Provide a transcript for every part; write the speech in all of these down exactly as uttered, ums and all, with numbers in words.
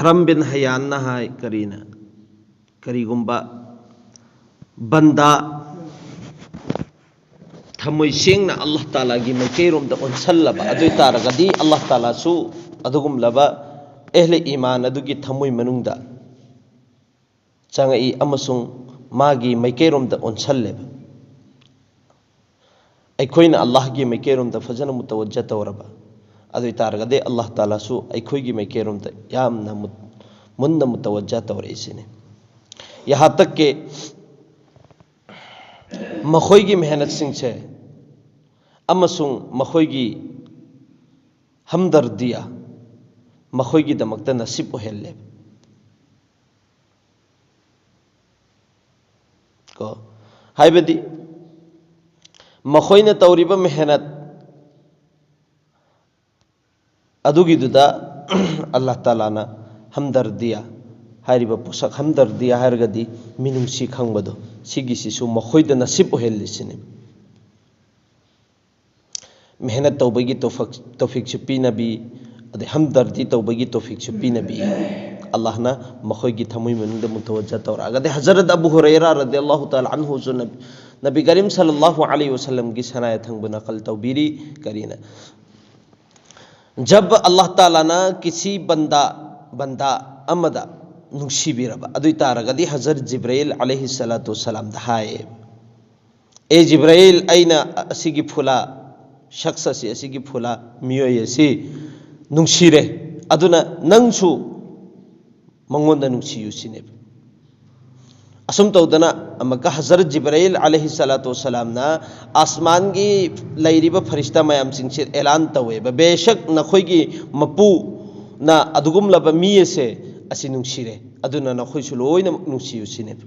ꯀꯔꯝ ꯕꯤꯟ ꯍꯌꯥꯟꯅ ꯍꯥꯏ, ꯀꯔꯤꯅ, ꯀꯔꯤꯒꯨꯝꯕ ꯕꯟꯗꯥ ꯊꯃꯣꯏ ꯁꯦꯡꯅ ꯑꯜꯂꯥꯍ ꯇꯥꯂꯥꯒꯤ ꯃꯥꯏꯀꯩꯔꯣꯝꯗ ꯑꯣꯟꯁꯜꯂꯕ ꯑꯗꯨ ꯑꯣꯏ ꯇꯥꯔꯒꯗꯤ, ꯑꯜꯂꯥꯍ ꯇꯥꯂꯥꯁꯨ ꯑꯗꯨꯒꯨꯝꯂꯕ ꯑꯦꯍꯂꯦ ꯏꯃꯥꯟ ꯑꯗꯨꯒꯤ ꯊꯃꯣꯏ ꯃꯅꯨꯡꯗ ꯆꯪꯉꯛꯏ ꯑꯃꯁꯨꯡ ꯃꯥꯒꯤ ꯃꯥꯏꯀꯩꯔꯣꯝꯗ ꯑꯣꯟꯁꯜꯂꯦꯕ꯫ ꯑꯩꯈꯣꯏꯅ ꯑꯜꯂꯥꯍꯒꯤ ꯃꯥꯏꯀꯩꯔꯣꯝꯗ ꯐꯖꯅ ꯃꯨꯇꯋꯖ ꯇꯧꯔꯕ ꯑꯗꯨ ꯑꯣꯏ ꯇꯥꯔꯒꯗꯤ, ꯑꯜꯂꯥꯍ ꯇꯥꯂꯥꯁꯨ ꯑꯩꯈꯣꯏꯒꯤ ꯃꯥꯏꯀꯩꯔꯣꯝꯗ ꯌꯥꯝꯅ ꯃꯨꯟꯅ ꯃꯨꯇꯋꯖ ꯇꯧꯔꯛꯏꯁꯤꯅꯤ꯫ ꯌꯍꯥ ꯇꯛ ꯀꯦ ꯃꯈꯣꯏꯒꯤ ꯃꯦꯍꯅꯠꯁꯤꯡꯁꯦ ꯑꯃꯁꯨꯡ ꯃꯈꯣꯏꯒꯤ ꯍꯝꯗꯔꯗꯤꯌꯥ ꯃꯈꯣꯏꯒꯤꯗꯃꯛꯇ ꯅꯁꯤꯕ ꯑꯣꯏꯍꯜꯂꯦ꯫ ꯀꯣ, ꯍꯥꯏꯕꯗꯤ ꯃꯈꯣꯏꯅ ꯇꯧꯔꯤꯕ ꯃꯦꯍꯅꯠ ꯑꯗꯨꯒꯤꯗꯨꯗ ꯑꯜꯂꯥꯍ ꯇꯥꯂꯥꯅ ꯍꯝꯗꯔꯗꯤꯌꯥ ꯍꯥꯏꯔꯤꯕ ꯄꯣꯠꯁꯛ, ꯍꯝꯗꯔꯗꯤꯌꯥ ꯍꯥꯏꯔꯒꯗꯤ ꯃꯤꯅꯨꯡꯁꯤ ꯈꯪꯕꯗꯣ, ꯁꯤꯒꯤꯁꯤꯁꯨ ꯃꯈꯣꯏꯗ ꯅꯁꯤꯕ ꯑꯣꯏꯍꯜꯂꯤꯁꯤꯅꯤ꯫ ꯃꯦꯍꯅꯠ ꯇꯧꯕꯒꯤ ꯇꯣꯐꯛ-, ꯇꯣꯐꯤꯛꯁꯨ ꯄꯤꯅꯕꯤ, ꯑꯗꯩ ꯍꯝꯗꯔꯗꯤ ꯇꯧꯕꯒꯤ ꯇꯣꯐꯤꯛꯁꯨ ꯄꯤꯅꯕꯤ꯫ ꯑꯜꯂꯥꯍꯅ ꯃꯈꯣꯏꯒꯤ ꯊꯃꯣꯏ ꯃꯅꯨꯡꯗ ꯃꯨꯇꯋꯖ ꯇꯧꯔꯛꯑꯒꯗꯤ, ꯍꯖꯔꯠ ꯑꯕꯨ ꯍꯨꯔꯩꯔꯥ ꯔꯗꯤꯌꯜꯂꯥꯍꯨ ꯇꯥꯂꯥ ꯑꯟꯍꯨꯁꯨ ꯅꯕꯤ, ꯅꯕꯤ ꯀꯔꯤꯝ ꯁꯜꯂꯜꯂꯥꯍꯨ ꯑꯂꯩꯍꯤ ꯋꯁꯜꯂꯝꯒꯤ ꯁꯅꯥ ꯌꯥꯊꯪꯕꯨ ꯅꯀꯜ ꯇꯧꯕꯤꯔꯤ꯫ ꯀꯔꯤꯅ? ꯖꯕ ꯑꯜꯂꯥꯍ ꯇꯥꯂꯥꯅ ꯀꯤꯁꯤ ꯕꯟꯗꯥ, ꯕꯟꯗꯥ ꯑꯃꯗ ꯅꯨꯡꯁꯤꯕꯤꯔꯕ ꯑꯗꯨ ꯑꯣꯏ ꯇꯥꯔꯒꯗꯤ, ꯍꯖꯔꯠ ꯖꯤꯕ꯭ꯔꯥꯏꯜ ꯑꯂꯩꯍꯤ ꯁꯂꯥꯇꯨ ꯋꯁꯁꯂꯥꯝꯗ ꯍꯥꯏꯌꯦ, "ꯑꯦ ꯖꯤꯕ꯭ꯔꯥꯏꯜ, ꯑꯩꯅ ꯑꯁꯤꯒꯤ ꯐꯨꯂꯥ, ꯁꯈꯁ ꯑꯁꯤ, ꯑꯁꯤꯒꯤ ꯐꯨꯂꯥ ꯃꯤꯑꯣꯏ ꯑꯁꯤ ꯅꯨꯡꯁꯤꯔꯦ, ꯑꯗꯨꯅ ꯅꯪꯁꯨ ꯃꯉꯣꯟꯗ ꯅꯨꯡꯁꯤꯌꯨ" ꯁꯤꯅꯦꯕ꯫ ꯑꯁꯨꯝ ꯇꯧꯗꯅ ꯑꯃꯨꯛꯀ ꯍꯖꯔꯠ ꯖꯤꯕ꯭ꯔꯥꯏꯜ ꯑꯂꯩꯍꯤ ꯁꯂꯥꯇꯨ ꯋꯁꯁꯂꯥꯝꯅ ꯑꯁꯃꯥꯟꯒꯤ ꯂꯩꯔꯤꯕ ꯐꯔꯤꯁꯇꯥ ꯃꯌꯥꯝꯁꯤꯡꯁꯦ ꯑꯦꯂꯥꯟ ꯇꯧꯋꯦꯕ, "ꯕꯦꯁꯛ ꯅꯈꯣꯏꯒꯤ ꯃꯄꯨꯅ ꯑꯗꯨꯒꯨꯝꯂꯕ ꯃꯤ ꯑꯁꯦ ꯑꯁꯤ ꯅꯨꯡꯁꯤꯔꯦ, ꯑꯗꯨꯅ ꯅꯈꯣꯏꯁꯨ ꯂꯣꯏꯅꯃꯛ ꯅꯨꯡꯁꯤꯌꯨ" ꯁꯤꯅꯦꯕ꯫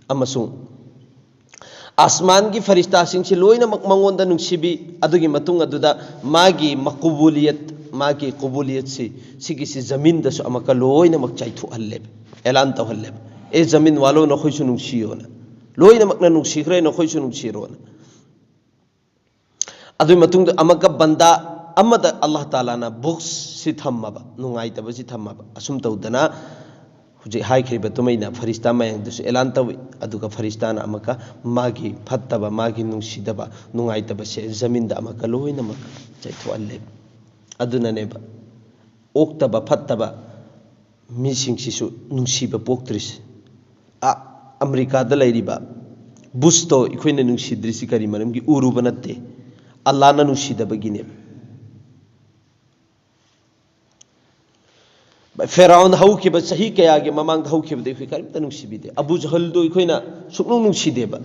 ꯑꯃꯁꯨꯡ ꯑꯁꯃꯥꯟꯒꯤ ꯐꯔꯤꯁꯇꯥꯁꯤꯡꯁꯤ ꯂꯣꯏꯅꯃꯛ ꯃꯉꯣꯟꯗ ꯅꯨꯡꯁꯤꯕꯤ꯫ ꯑꯗꯨꯒꯤ ꯃꯇꯨꯡ ꯑꯗꯨꯗ ꯃꯥꯒꯤ ꯃꯀꯨꯕꯨꯂꯤꯌꯠ, ꯃꯥꯒꯤ ꯀꯨꯕꯨꯂꯤꯌꯠꯁꯤ, ꯁꯤꯒꯤꯁꯤ ꯖꯃꯤꯟꯗꯁꯨ ꯑꯃꯨꯛꯀ ꯂꯣꯏꯅꯃꯛ ꯆꯥꯏꯊꯣꯛꯍꯜꯂꯦꯕ, ꯑꯦꯂꯥꯟ ꯇꯧꯍꯜꯂꯦꯕ, "ꯑꯦ ꯖꯃꯤꯟ ꯋꯥꯂꯣ, ꯅꯈꯣꯏꯁꯨ ꯅꯨꯡꯁꯤꯌꯣꯅ, ꯂꯣꯏꯅꯃꯛꯅ ꯅꯨꯡꯁꯤꯈ꯭ꯔꯦ, ꯅꯈꯣꯏꯁꯨ ꯅꯨꯡꯁꯤꯔꯣꯅ"꯫ ꯑꯗꯨꯒꯤ ꯃꯇꯨꯡꯗ ꯑꯃꯨꯛꯀ ꯕꯟꯗꯥ ꯑꯃꯗ ꯑꯜꯂꯥꯍ ꯇꯥꯂꯥꯅ ꯕꯨꯒꯁꯁꯤ ꯊꯝꯃꯕ, ꯅꯨꯡꯉꯥꯏꯇꯕꯁꯤ ꯊꯝꯃꯕ꯫ ꯑꯁꯨꯝ ꯇꯧꯗꯅ ꯍꯧꯖꯤꯛ ꯍꯥꯏꯈ꯭ꯔꯤꯕ ꯑꯗꯨꯃꯥꯏꯅ ꯐꯔꯤꯁꯇꯥ ꯃꯌꯥꯝꯗꯨꯁꯨ ꯑꯦꯂꯥꯟ ꯇꯧꯏ꯫ ꯑꯗꯨꯒ ꯐꯔꯤꯁꯇꯥꯅ ꯑꯃꯨꯛꯀ ꯃꯥꯒꯤ ꯐꯠꯇꯕ, ꯃꯥꯒꯤ ꯅꯨꯡꯁꯤꯗꯕ, ꯅꯨꯡꯉꯥꯏꯇꯕꯁꯦ ꯖꯃꯤꯟꯗ ꯑꯃꯨꯛꯀ ꯂꯣꯏꯅꯃꯛ ꯆꯥꯏꯊꯣꯛꯍꯜꯂꯦ꯫ ꯑꯗꯨꯅꯅꯦꯕ ꯑꯣꯛꯇꯕ ꯐꯠꯇꯕ ꯃꯤꯁꯤꯡꯁꯤꯁꯨ ꯅꯨꯡꯁꯤꯕ ꯄꯣꯛꯇ꯭ꯔꯤꯁꯦ꯫ ꯑ, ꯑꯃꯦꯔꯤꯀꯥꯗ ꯂꯩꯔꯤꯕ ꯕꯨꯁꯇꯣ ꯑꯩꯈꯣꯏꯅ ꯅꯨꯡꯁꯤꯗ꯭ꯔꯤꯁꯤ ꯀꯔꯤ ꯃꯔꯝꯒꯤ? ꯎꯔꯨꯕ ꯅꯠꯇꯦ, ꯑꯜꯂꯥꯅ ꯅꯨꯡꯁꯤꯗꯕꯒꯤꯅꯦꯕ꯫ ꯐꯦꯔꯥꯎꯟ ꯍꯧꯈꯤꯕ ꯆꯍꯤ ꯀꯌꯥꯒꯤ ꯃꯃꯥꯡꯗ ꯍꯧꯈꯤꯕꯗ ꯑꯩꯈꯣꯏ ꯀꯔꯤꯝꯇ ꯅꯨꯡꯁꯤꯕꯤꯗꯦ꯫ ꯑꯕꯨ ꯖꯍꯜꯗꯨ ꯑꯩꯈꯣꯏꯅ ꯁꯨꯛꯅꯨꯡ ꯅꯨꯡꯁꯤꯗꯦꯕ꯫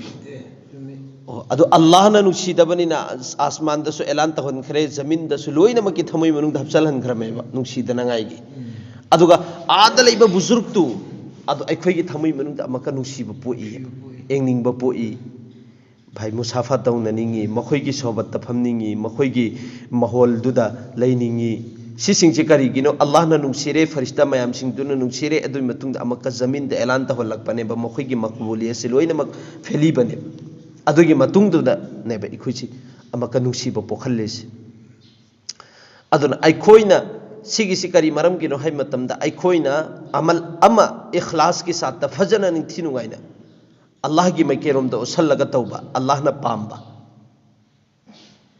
ꯑꯣ, ꯑꯗꯨ ꯑꯜꯂꯥꯍꯅ ꯅꯨꯡꯁꯤꯗꯕꯅꯤꯅ ꯑꯁ-, ꯑꯁꯃꯥꯟꯗꯁꯨ ꯑꯦꯂꯥꯟ ꯇꯧꯍꯟꯈ꯭ꯔꯦ, ꯖꯃꯤꯟꯗꯁꯨ ꯂꯣꯏꯅꯃꯛꯀꯤ ꯊꯃꯣꯏ ꯃꯅꯨꯡꯗ ꯍꯥꯞꯆꯜꯍꯟꯈ꯭ꯔꯃꯦꯕ ꯅꯨꯡꯁꯤꯗꯅꯉꯥꯏꯒꯤ꯫ ꯑꯗꯨꯒ ꯑꯥꯗ ꯂꯩꯕ ꯕꯨꯖꯨꯔꯛꯇꯨ ꯑꯗꯨ ꯑꯩꯈꯣꯏꯒꯤ ꯊꯃꯣꯏ ꯃꯅꯨꯡꯗ ꯑꯃꯨꯛꯀ ꯅꯨꯡꯁꯤꯕ ꯄꯣꯛꯏ, ꯌꯦꯡꯅꯤꯡꯕ ꯄꯣꯛꯏ꯫ ꯚꯥꯏ, ꯃꯨꯁꯥꯐꯥ ꯇꯧꯅꯅꯤꯡꯉꯤ, ꯃꯈꯣꯏꯒꯤ ꯁꯣꯍꯕꯠꯇ ꯐꯝꯅꯤꯡꯉꯤ, ꯃꯈꯣꯏꯒꯤ ꯃꯍꯣꯜꯗꯨꯗ ꯂꯩꯅꯤꯡꯉꯤ꯫ ꯁꯤꯁꯤꯡꯁꯦ ꯀꯔꯤꯒꯤꯅꯣ? ꯑꯜꯂꯥꯍꯅ ꯅꯨꯡꯁꯤꯔꯦ, ꯐꯔꯤꯁꯇꯥ ꯃꯌꯥꯝꯁꯤꯡꯗꯨꯅ ꯅꯨꯡꯁꯤꯔꯦ, ꯑꯗꯨꯒꯤ ꯃꯇꯨꯡꯗ ꯑꯃꯨꯛꯀ ꯖꯃꯤꯟꯗ ꯑꯦꯂꯥꯟ ꯇꯧꯍꯜꯂꯛꯄꯅꯦꯕ, ꯃꯈꯣꯏꯒꯤ ꯃꯛꯕꯨꯂꯤꯌꯠꯁꯦ ꯂꯣꯏꯅꯃꯛ ꯐꯦꯂꯤꯕꯅꯦꯕ꯫ ꯑꯗꯨꯒꯤ ꯃꯇꯨꯡꯗꯨꯗꯅꯦꯕ ꯑꯩꯈꯣꯏꯁꯤ ꯑꯃꯨꯛꯀ ꯅꯨꯡꯁꯤꯕ ꯄꯣꯛꯍꯜꯂꯤꯁꯦ꯫ ꯑꯗꯨꯅ ꯑꯩꯈꯣꯏꯅ ꯁꯤꯒꯤꯁꯤ ꯀꯔꯤ ꯃꯔꯝꯒꯤꯅꯣ ꯍꯥꯏꯕ ꯃꯇꯝꯗ, ꯑꯩꯈꯣꯏꯅ ꯑꯃꯜ ꯑꯃ ꯏꯈ꯭ꯂꯥꯁꯀꯤ ꯁꯥꯠꯇ ꯐꯖꯅ ꯅꯤꯡꯊꯤ ꯅꯨꯡꯉꯥꯏꯅ ꯑꯜꯂꯥꯍꯒꯤ ꯃꯥꯏꯀꯩꯔꯣꯝꯗ ꯑꯣꯠꯁꯜꯂꯒ ꯇꯧꯕ, ꯑꯜꯂꯥꯍꯅ ꯄꯥꯝꯕ꯫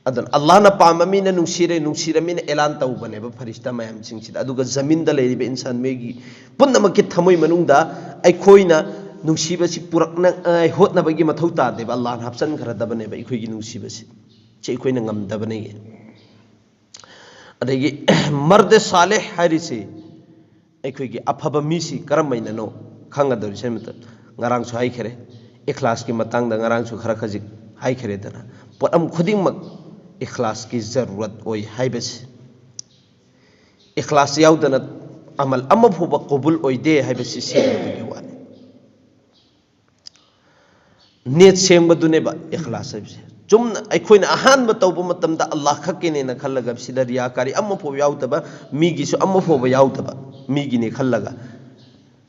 ꯑꯗꯨꯅ ꯑꯜꯂꯥꯍꯅ ꯄꯥꯝꯕ ꯃꯤꯅ ꯅꯨꯡꯁꯤꯔꯦ, ꯅꯨꯡꯁꯤꯔꯃꯤꯅ ꯑꯦꯂꯥꯟ ꯇꯧꯕꯅꯦꯕ ꯐꯔꯤꯁꯇꯥ ꯃꯌꯥꯝꯁꯤꯡꯁꯤꯗ꯫ ꯑꯗꯨꯒ ꯖꯃꯤꯟꯗ ꯂꯩꯔꯤꯕ ꯏꯟꯁꯥꯟ ꯃꯤꯒꯤ ꯄꯨꯝꯅꯃꯛꯀꯤ ꯊꯃꯣꯏ ꯃꯅꯨꯡꯗ ꯑꯩꯈꯣꯏꯅ ꯅꯨꯡꯁꯤꯕꯁꯤ ꯄꯨꯔꯛꯅꯉꯥꯏ ꯍꯣꯠꯅꯕꯒꯤ ꯃꯊꯧ ꯇꯥꯗꯦꯕ, ꯑꯜꯂꯥꯍꯅ ꯍꯥꯞꯆꯤꯟꯈ꯭ꯔꯗꯕꯅꯦꯕ ꯑꯩꯈꯣꯏꯒꯤ ꯅꯨꯡꯁꯤꯕꯁꯤ꯫ ꯁꯤ ꯑꯩꯈꯣꯏꯅ ꯉꯝꯗꯕꯅꯤ꯫ ꯑꯗꯒꯤ ꯃꯔꯗꯦ ꯁꯥꯂꯦꯍ ꯍꯥꯏꯔꯤꯁꯤ ꯑꯩꯈꯣꯏꯒꯤ ꯑꯐꯕ ꯃꯤꯁꯤ ꯀꯔꯝꯕꯅꯅꯣ ꯈꯪꯒꯗꯧꯔꯤꯁꯦ ꯃꯇꯝ-, ꯉꯔꯥꯡꯁꯨ ꯍꯥꯏꯈꯔꯦ, ꯏꯈ꯭ꯂꯥꯁꯀꯤ ꯃꯇꯥꯡꯗ ꯉꯔꯥꯡꯁꯨ ꯈꯔ ꯈꯖꯤꯛ ꯍꯥꯏꯈꯔꯦꯗꯅ꯫ ꯄꯣꯠꯂꯝ ꯈꯨꯗꯤꯡꯃꯛ ꯏꯈ꯭ꯂꯥꯁꯀꯤ ꯖꯔꯨꯔꯠ ꯑꯣꯏ ꯍꯥꯏꯕꯁꯤ, ꯏꯈ꯭ꯂꯥꯁ ꯌꯥꯎꯗꯅ ꯑꯃꯜ ꯑꯃ ꯐꯥꯎꯕ ꯀꯣꯕꯨꯜ ꯑꯣꯏꯗꯦ ꯍꯥꯏꯕꯁꯤ ꯁꯦꯡꯕꯒꯤ ꯋꯥꯅꯤ꯫ ꯅꯤꯌꯠ ꯁꯦꯡꯕꯗꯨꯅꯦꯕ ꯏꯈ꯭ꯂꯥꯁ ꯍꯥꯏꯕꯁꯦ꯫ ꯆꯨꯝꯅ ꯑꯩꯈꯣꯏꯅ ꯑꯍꯥꯟꯕ ꯇꯧꯕ ꯃꯇꯝꯗ ꯑꯜꯂꯥꯍ ꯈꯛꯀꯤꯅꯦꯅ ꯈꯜꯂꯒ, ꯁꯤꯗ ꯔꯤꯌꯥꯀꯥꯔꯤ ꯑꯃꯐꯥꯎ ꯌꯥꯎꯗꯕ, ꯃꯤꯒꯤꯁꯨ ꯑꯃꯐꯥꯎꯕ ꯌꯥꯎꯗꯕ, ꯃꯤꯒꯤꯅꯦ ꯈꯜꯂꯒ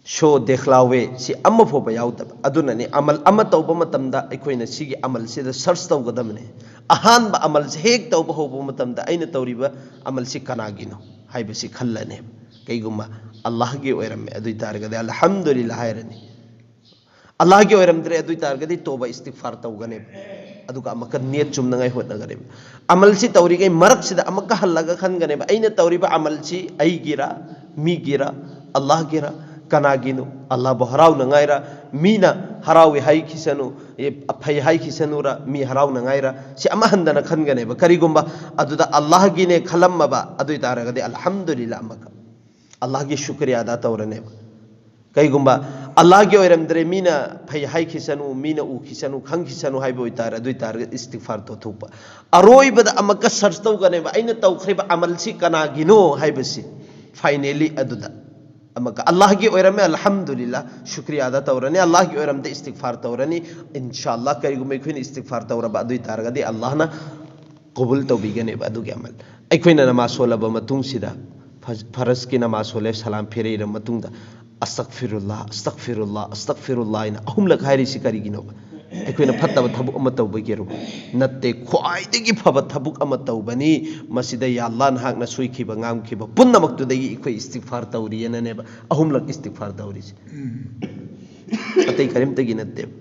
ꯁꯣ ꯗꯦꯈꯂꯥꯋꯦ ꯁꯤ ꯑꯃ ꯐꯥꯎꯕ ꯌꯥꯎꯗꯕ꯫ ꯑꯗꯨꯅꯅꯤ ꯑꯃꯜ ꯑꯃ ꯇꯧꯕ ꯃꯇꯝꯗ ꯑꯩꯈꯣꯏꯅ ꯁꯤꯒꯤ ꯑꯃꯜꯁꯤꯗ ꯁꯔꯆ ꯇꯧꯒꯗꯕꯅꯤ꯫ ꯑꯍꯥꯟꯕ ꯑꯃꯜꯁꯦ ꯍꯦꯛ ꯇꯧꯕ ꯍꯧꯕ ꯃꯇꯝꯗ ꯑꯩꯅ ꯇꯧꯔꯤꯕ ꯑꯃꯜꯁꯤ ꯀꯅꯥꯒꯤꯅꯣ ꯍꯥꯏꯕꯁꯤ ꯈꯜꯂꯅꯦꯕ꯫ ꯀꯩꯒꯨꯝꯕ ꯑꯜꯂꯥꯍꯒꯤ ꯑꯣꯏꯔꯝꯃꯦ ꯑꯗꯨ ꯑꯣꯏ ꯇꯥꯔꯒꯗꯤ "ꯑꯜꯍꯝꯗꯨꯂꯤꯜꯂꯥ" ꯍꯥꯏꯔꯅꯤ꯫ ꯑꯜꯂꯥꯍꯒꯤ ꯑꯣꯏꯔꯝꯗ꯭ꯔꯦ ꯑꯗꯨ ꯑꯣꯏ ꯇꯥꯔꯒꯗꯤ ꯇꯣꯕꯥ ꯏꯁꯇꯤꯒꯐꯥꯔ ꯇꯧꯒꯅꯦꯕ꯫ ꯑꯗꯨꯒ ꯑꯃꯨꯛꯀ ꯅꯤꯌꯠ ꯆꯨꯝꯅꯉꯥꯏ ꯍꯣꯠꯅꯒꯅꯦꯕ꯫ ꯑꯃꯜꯁꯤ ꯇꯧꯔꯤꯉꯩ ꯃꯔꯛꯁꯤꯗ ꯑꯃꯨꯛꯀ ꯍꯜꯂꯒ ꯈꯟꯒꯅꯦꯕ, "ꯑꯩꯅ ꯇꯧꯔꯤꯕ ꯑꯃꯜꯁꯤ ꯑꯩꯒꯤꯔ, ꯃꯤꯒꯤꯔ, ꯑꯜꯂꯥꯍꯒꯤꯔ, ꯀꯅꯥꯒꯤꯅꯣ? ꯑꯜꯂꯥꯍꯕꯨ ꯍꯔꯥꯎꯅꯉꯥꯏꯔ, ꯃꯤꯅ ꯍꯔꯥꯎꯏ ꯍꯥꯏꯈꯤꯁꯅꯨ, ꯑꯦ, ꯐꯩ ꯍꯥꯏꯈꯤꯁꯅꯨꯔ, ꯃꯤ ꯍꯔꯥꯎꯅꯉꯥꯏꯔ?" ꯁꯤ ꯑꯃ ꯍꯟꯗꯅ ꯈꯟꯒꯅꯦꯕ꯫ ꯀꯔꯤꯒꯨꯝꯕ ꯑꯗꯨꯗ ꯑꯜꯂꯥꯍꯒꯤꯅꯦ ꯈꯜꯂꯝꯃꯕ ꯑꯗꯨ ꯑꯣꯏ ꯇꯥꯔꯒꯗꯤ "ꯑꯜꯍꯝꯗꯨꯂꯤꯜꯂꯥ" ꯑꯃꯨꯛꯀ ꯑꯜꯂꯥꯍꯒꯤ ꯁꯨꯀ꯭ꯔꯤꯌꯥ ꯑꯗꯥ ꯇꯧꯔꯅꯦꯕ꯫ ꯀꯩꯒꯨꯝꯕ ꯑꯜꯂꯥꯍꯒꯤ ꯑꯣꯏꯔꯝꯗ꯭ꯔꯦ, ꯃꯤꯅ ꯐꯩ ꯍꯥꯏꯈꯤꯁꯅꯨ, ꯃꯤꯅ ꯎꯈꯤꯁꯅꯨ, ꯈꯪꯈꯤꯁꯅꯨ ꯍꯥꯏꯕ ꯑꯣꯏꯇꯥꯔꯦ, ꯑꯗꯨ ꯑꯣꯏꯇꯥꯔꯒꯗꯤ ꯏꯁꯇꯤꯒꯐꯥꯔ ꯇꯧꯊꯣꯛꯄ꯫ ꯑꯔꯣꯏꯕꯗ ꯑꯃꯨꯛꯀ ꯁꯔꯆ ꯇꯧꯒꯅꯦꯕ, "ꯑꯩꯅ ꯇꯧꯈ꯭ꯔꯤꯕ ꯑꯃꯜꯁꯤ ꯀꯅꯥꯒꯤꯅꯣ?" ꯍꯥꯏꯕꯁꯤ꯫ ꯐꯥꯏꯅꯦꯂꯤ ꯑꯗꯨꯗ ꯑꯃꯨꯛꯀ ꯑꯜꯂꯥꯍꯒꯤ ꯑꯣꯏꯔꯝꯃꯦ, "ꯑꯜꯍꯝꯗꯨꯂꯤꯜꯂꯥ", ꯁꯨꯀ꯭ꯔꯤꯌꯥ ꯑꯗꯥ ꯇꯧꯔꯅꯤ꯫ ꯑꯜꯂꯥꯍꯒꯤ ꯑꯣꯏꯔꯝꯗꯦ, ꯏꯁꯇꯤꯒꯐꯥꯔ ꯇꯧꯔꯅꯤ꯫ ꯏꯟꯁꯥ ꯑꯜꯂꯥꯍ, ꯀꯔꯤꯒꯨꯝꯕ ꯑꯩꯈꯣꯏꯅ ꯏꯁꯇꯤꯒꯐꯥꯔ ꯇꯧꯔꯕ ꯑꯗꯨ ꯑꯣꯏꯇꯥꯔꯒꯗꯤ ꯑꯜꯂꯥꯍꯅ ꯀꯕꯨꯜ ꯇꯧꯕꯤꯒꯅꯦꯕ ꯑꯗꯨꯒꯤ ꯑꯃꯜ꯫ ꯑꯩꯈꯣꯏꯅ ꯅꯃꯥꯖ ꯁꯣꯜꯂꯕ ꯃꯇꯨꯡꯁꯤꯗ, ꯐꯖ-, ꯐꯔꯖꯀꯤ ꯅꯃꯥꯖ ꯁꯣꯜꯂꯦ, ꯁꯂꯥꯝ ꯐꯤꯔꯩꯔ ꯃꯇꯨꯡꯗ "ꯑꯁꯇꯒꯐꯤꯔꯨꯜꯂꯥ, ꯑꯁꯇꯒꯐꯤꯔꯨꯜꯂꯥ, ꯑꯁꯇꯒꯐꯤꯔꯨꯜꯂꯥ" ꯍꯥꯏꯅ ꯑꯍꯨꯝꯂꯛ ꯍꯥꯏꯔꯤꯁꯤ ꯀꯔꯤꯒꯤꯅꯣꯕ? ꯑꯩꯈꯣꯏꯅ ꯐꯠꯇꯕ ꯊꯕꯛ ꯑꯃ ꯇꯧꯕꯒꯤꯔꯣ? ꯅꯠꯇꯦ, ꯈ꯭ꯋꯥꯏꯗꯒꯤ ꯐꯕ ꯊꯕꯛ ꯑꯃ ꯇꯧꯕꯅꯤ꯫ ꯃꯁꯤꯗ "ꯌꯥ ꯑꯜꯂꯥꯍ, ꯅꯍꯥꯛꯅ ꯁꯣꯏꯈꯤꯕ ꯉꯥꯝꯈꯤꯕ ꯄꯨꯝꯅꯃꯛꯇꯨꯗꯒꯤ ꯑꯩꯈꯣꯏ ꯏꯁꯇꯤꯒꯐꯥꯔ ꯇꯧꯔꯤꯑꯅꯅꯦꯕ ꯑꯍꯨꯝꯂꯛ ꯏꯁꯇꯤꯒꯐꯥꯔ ꯇꯧꯔꯤꯁꯦ꯫ ꯑꯇꯩ ꯀꯔꯤꯝꯇꯒꯤ ꯅꯠꯇꯦꯕ꯫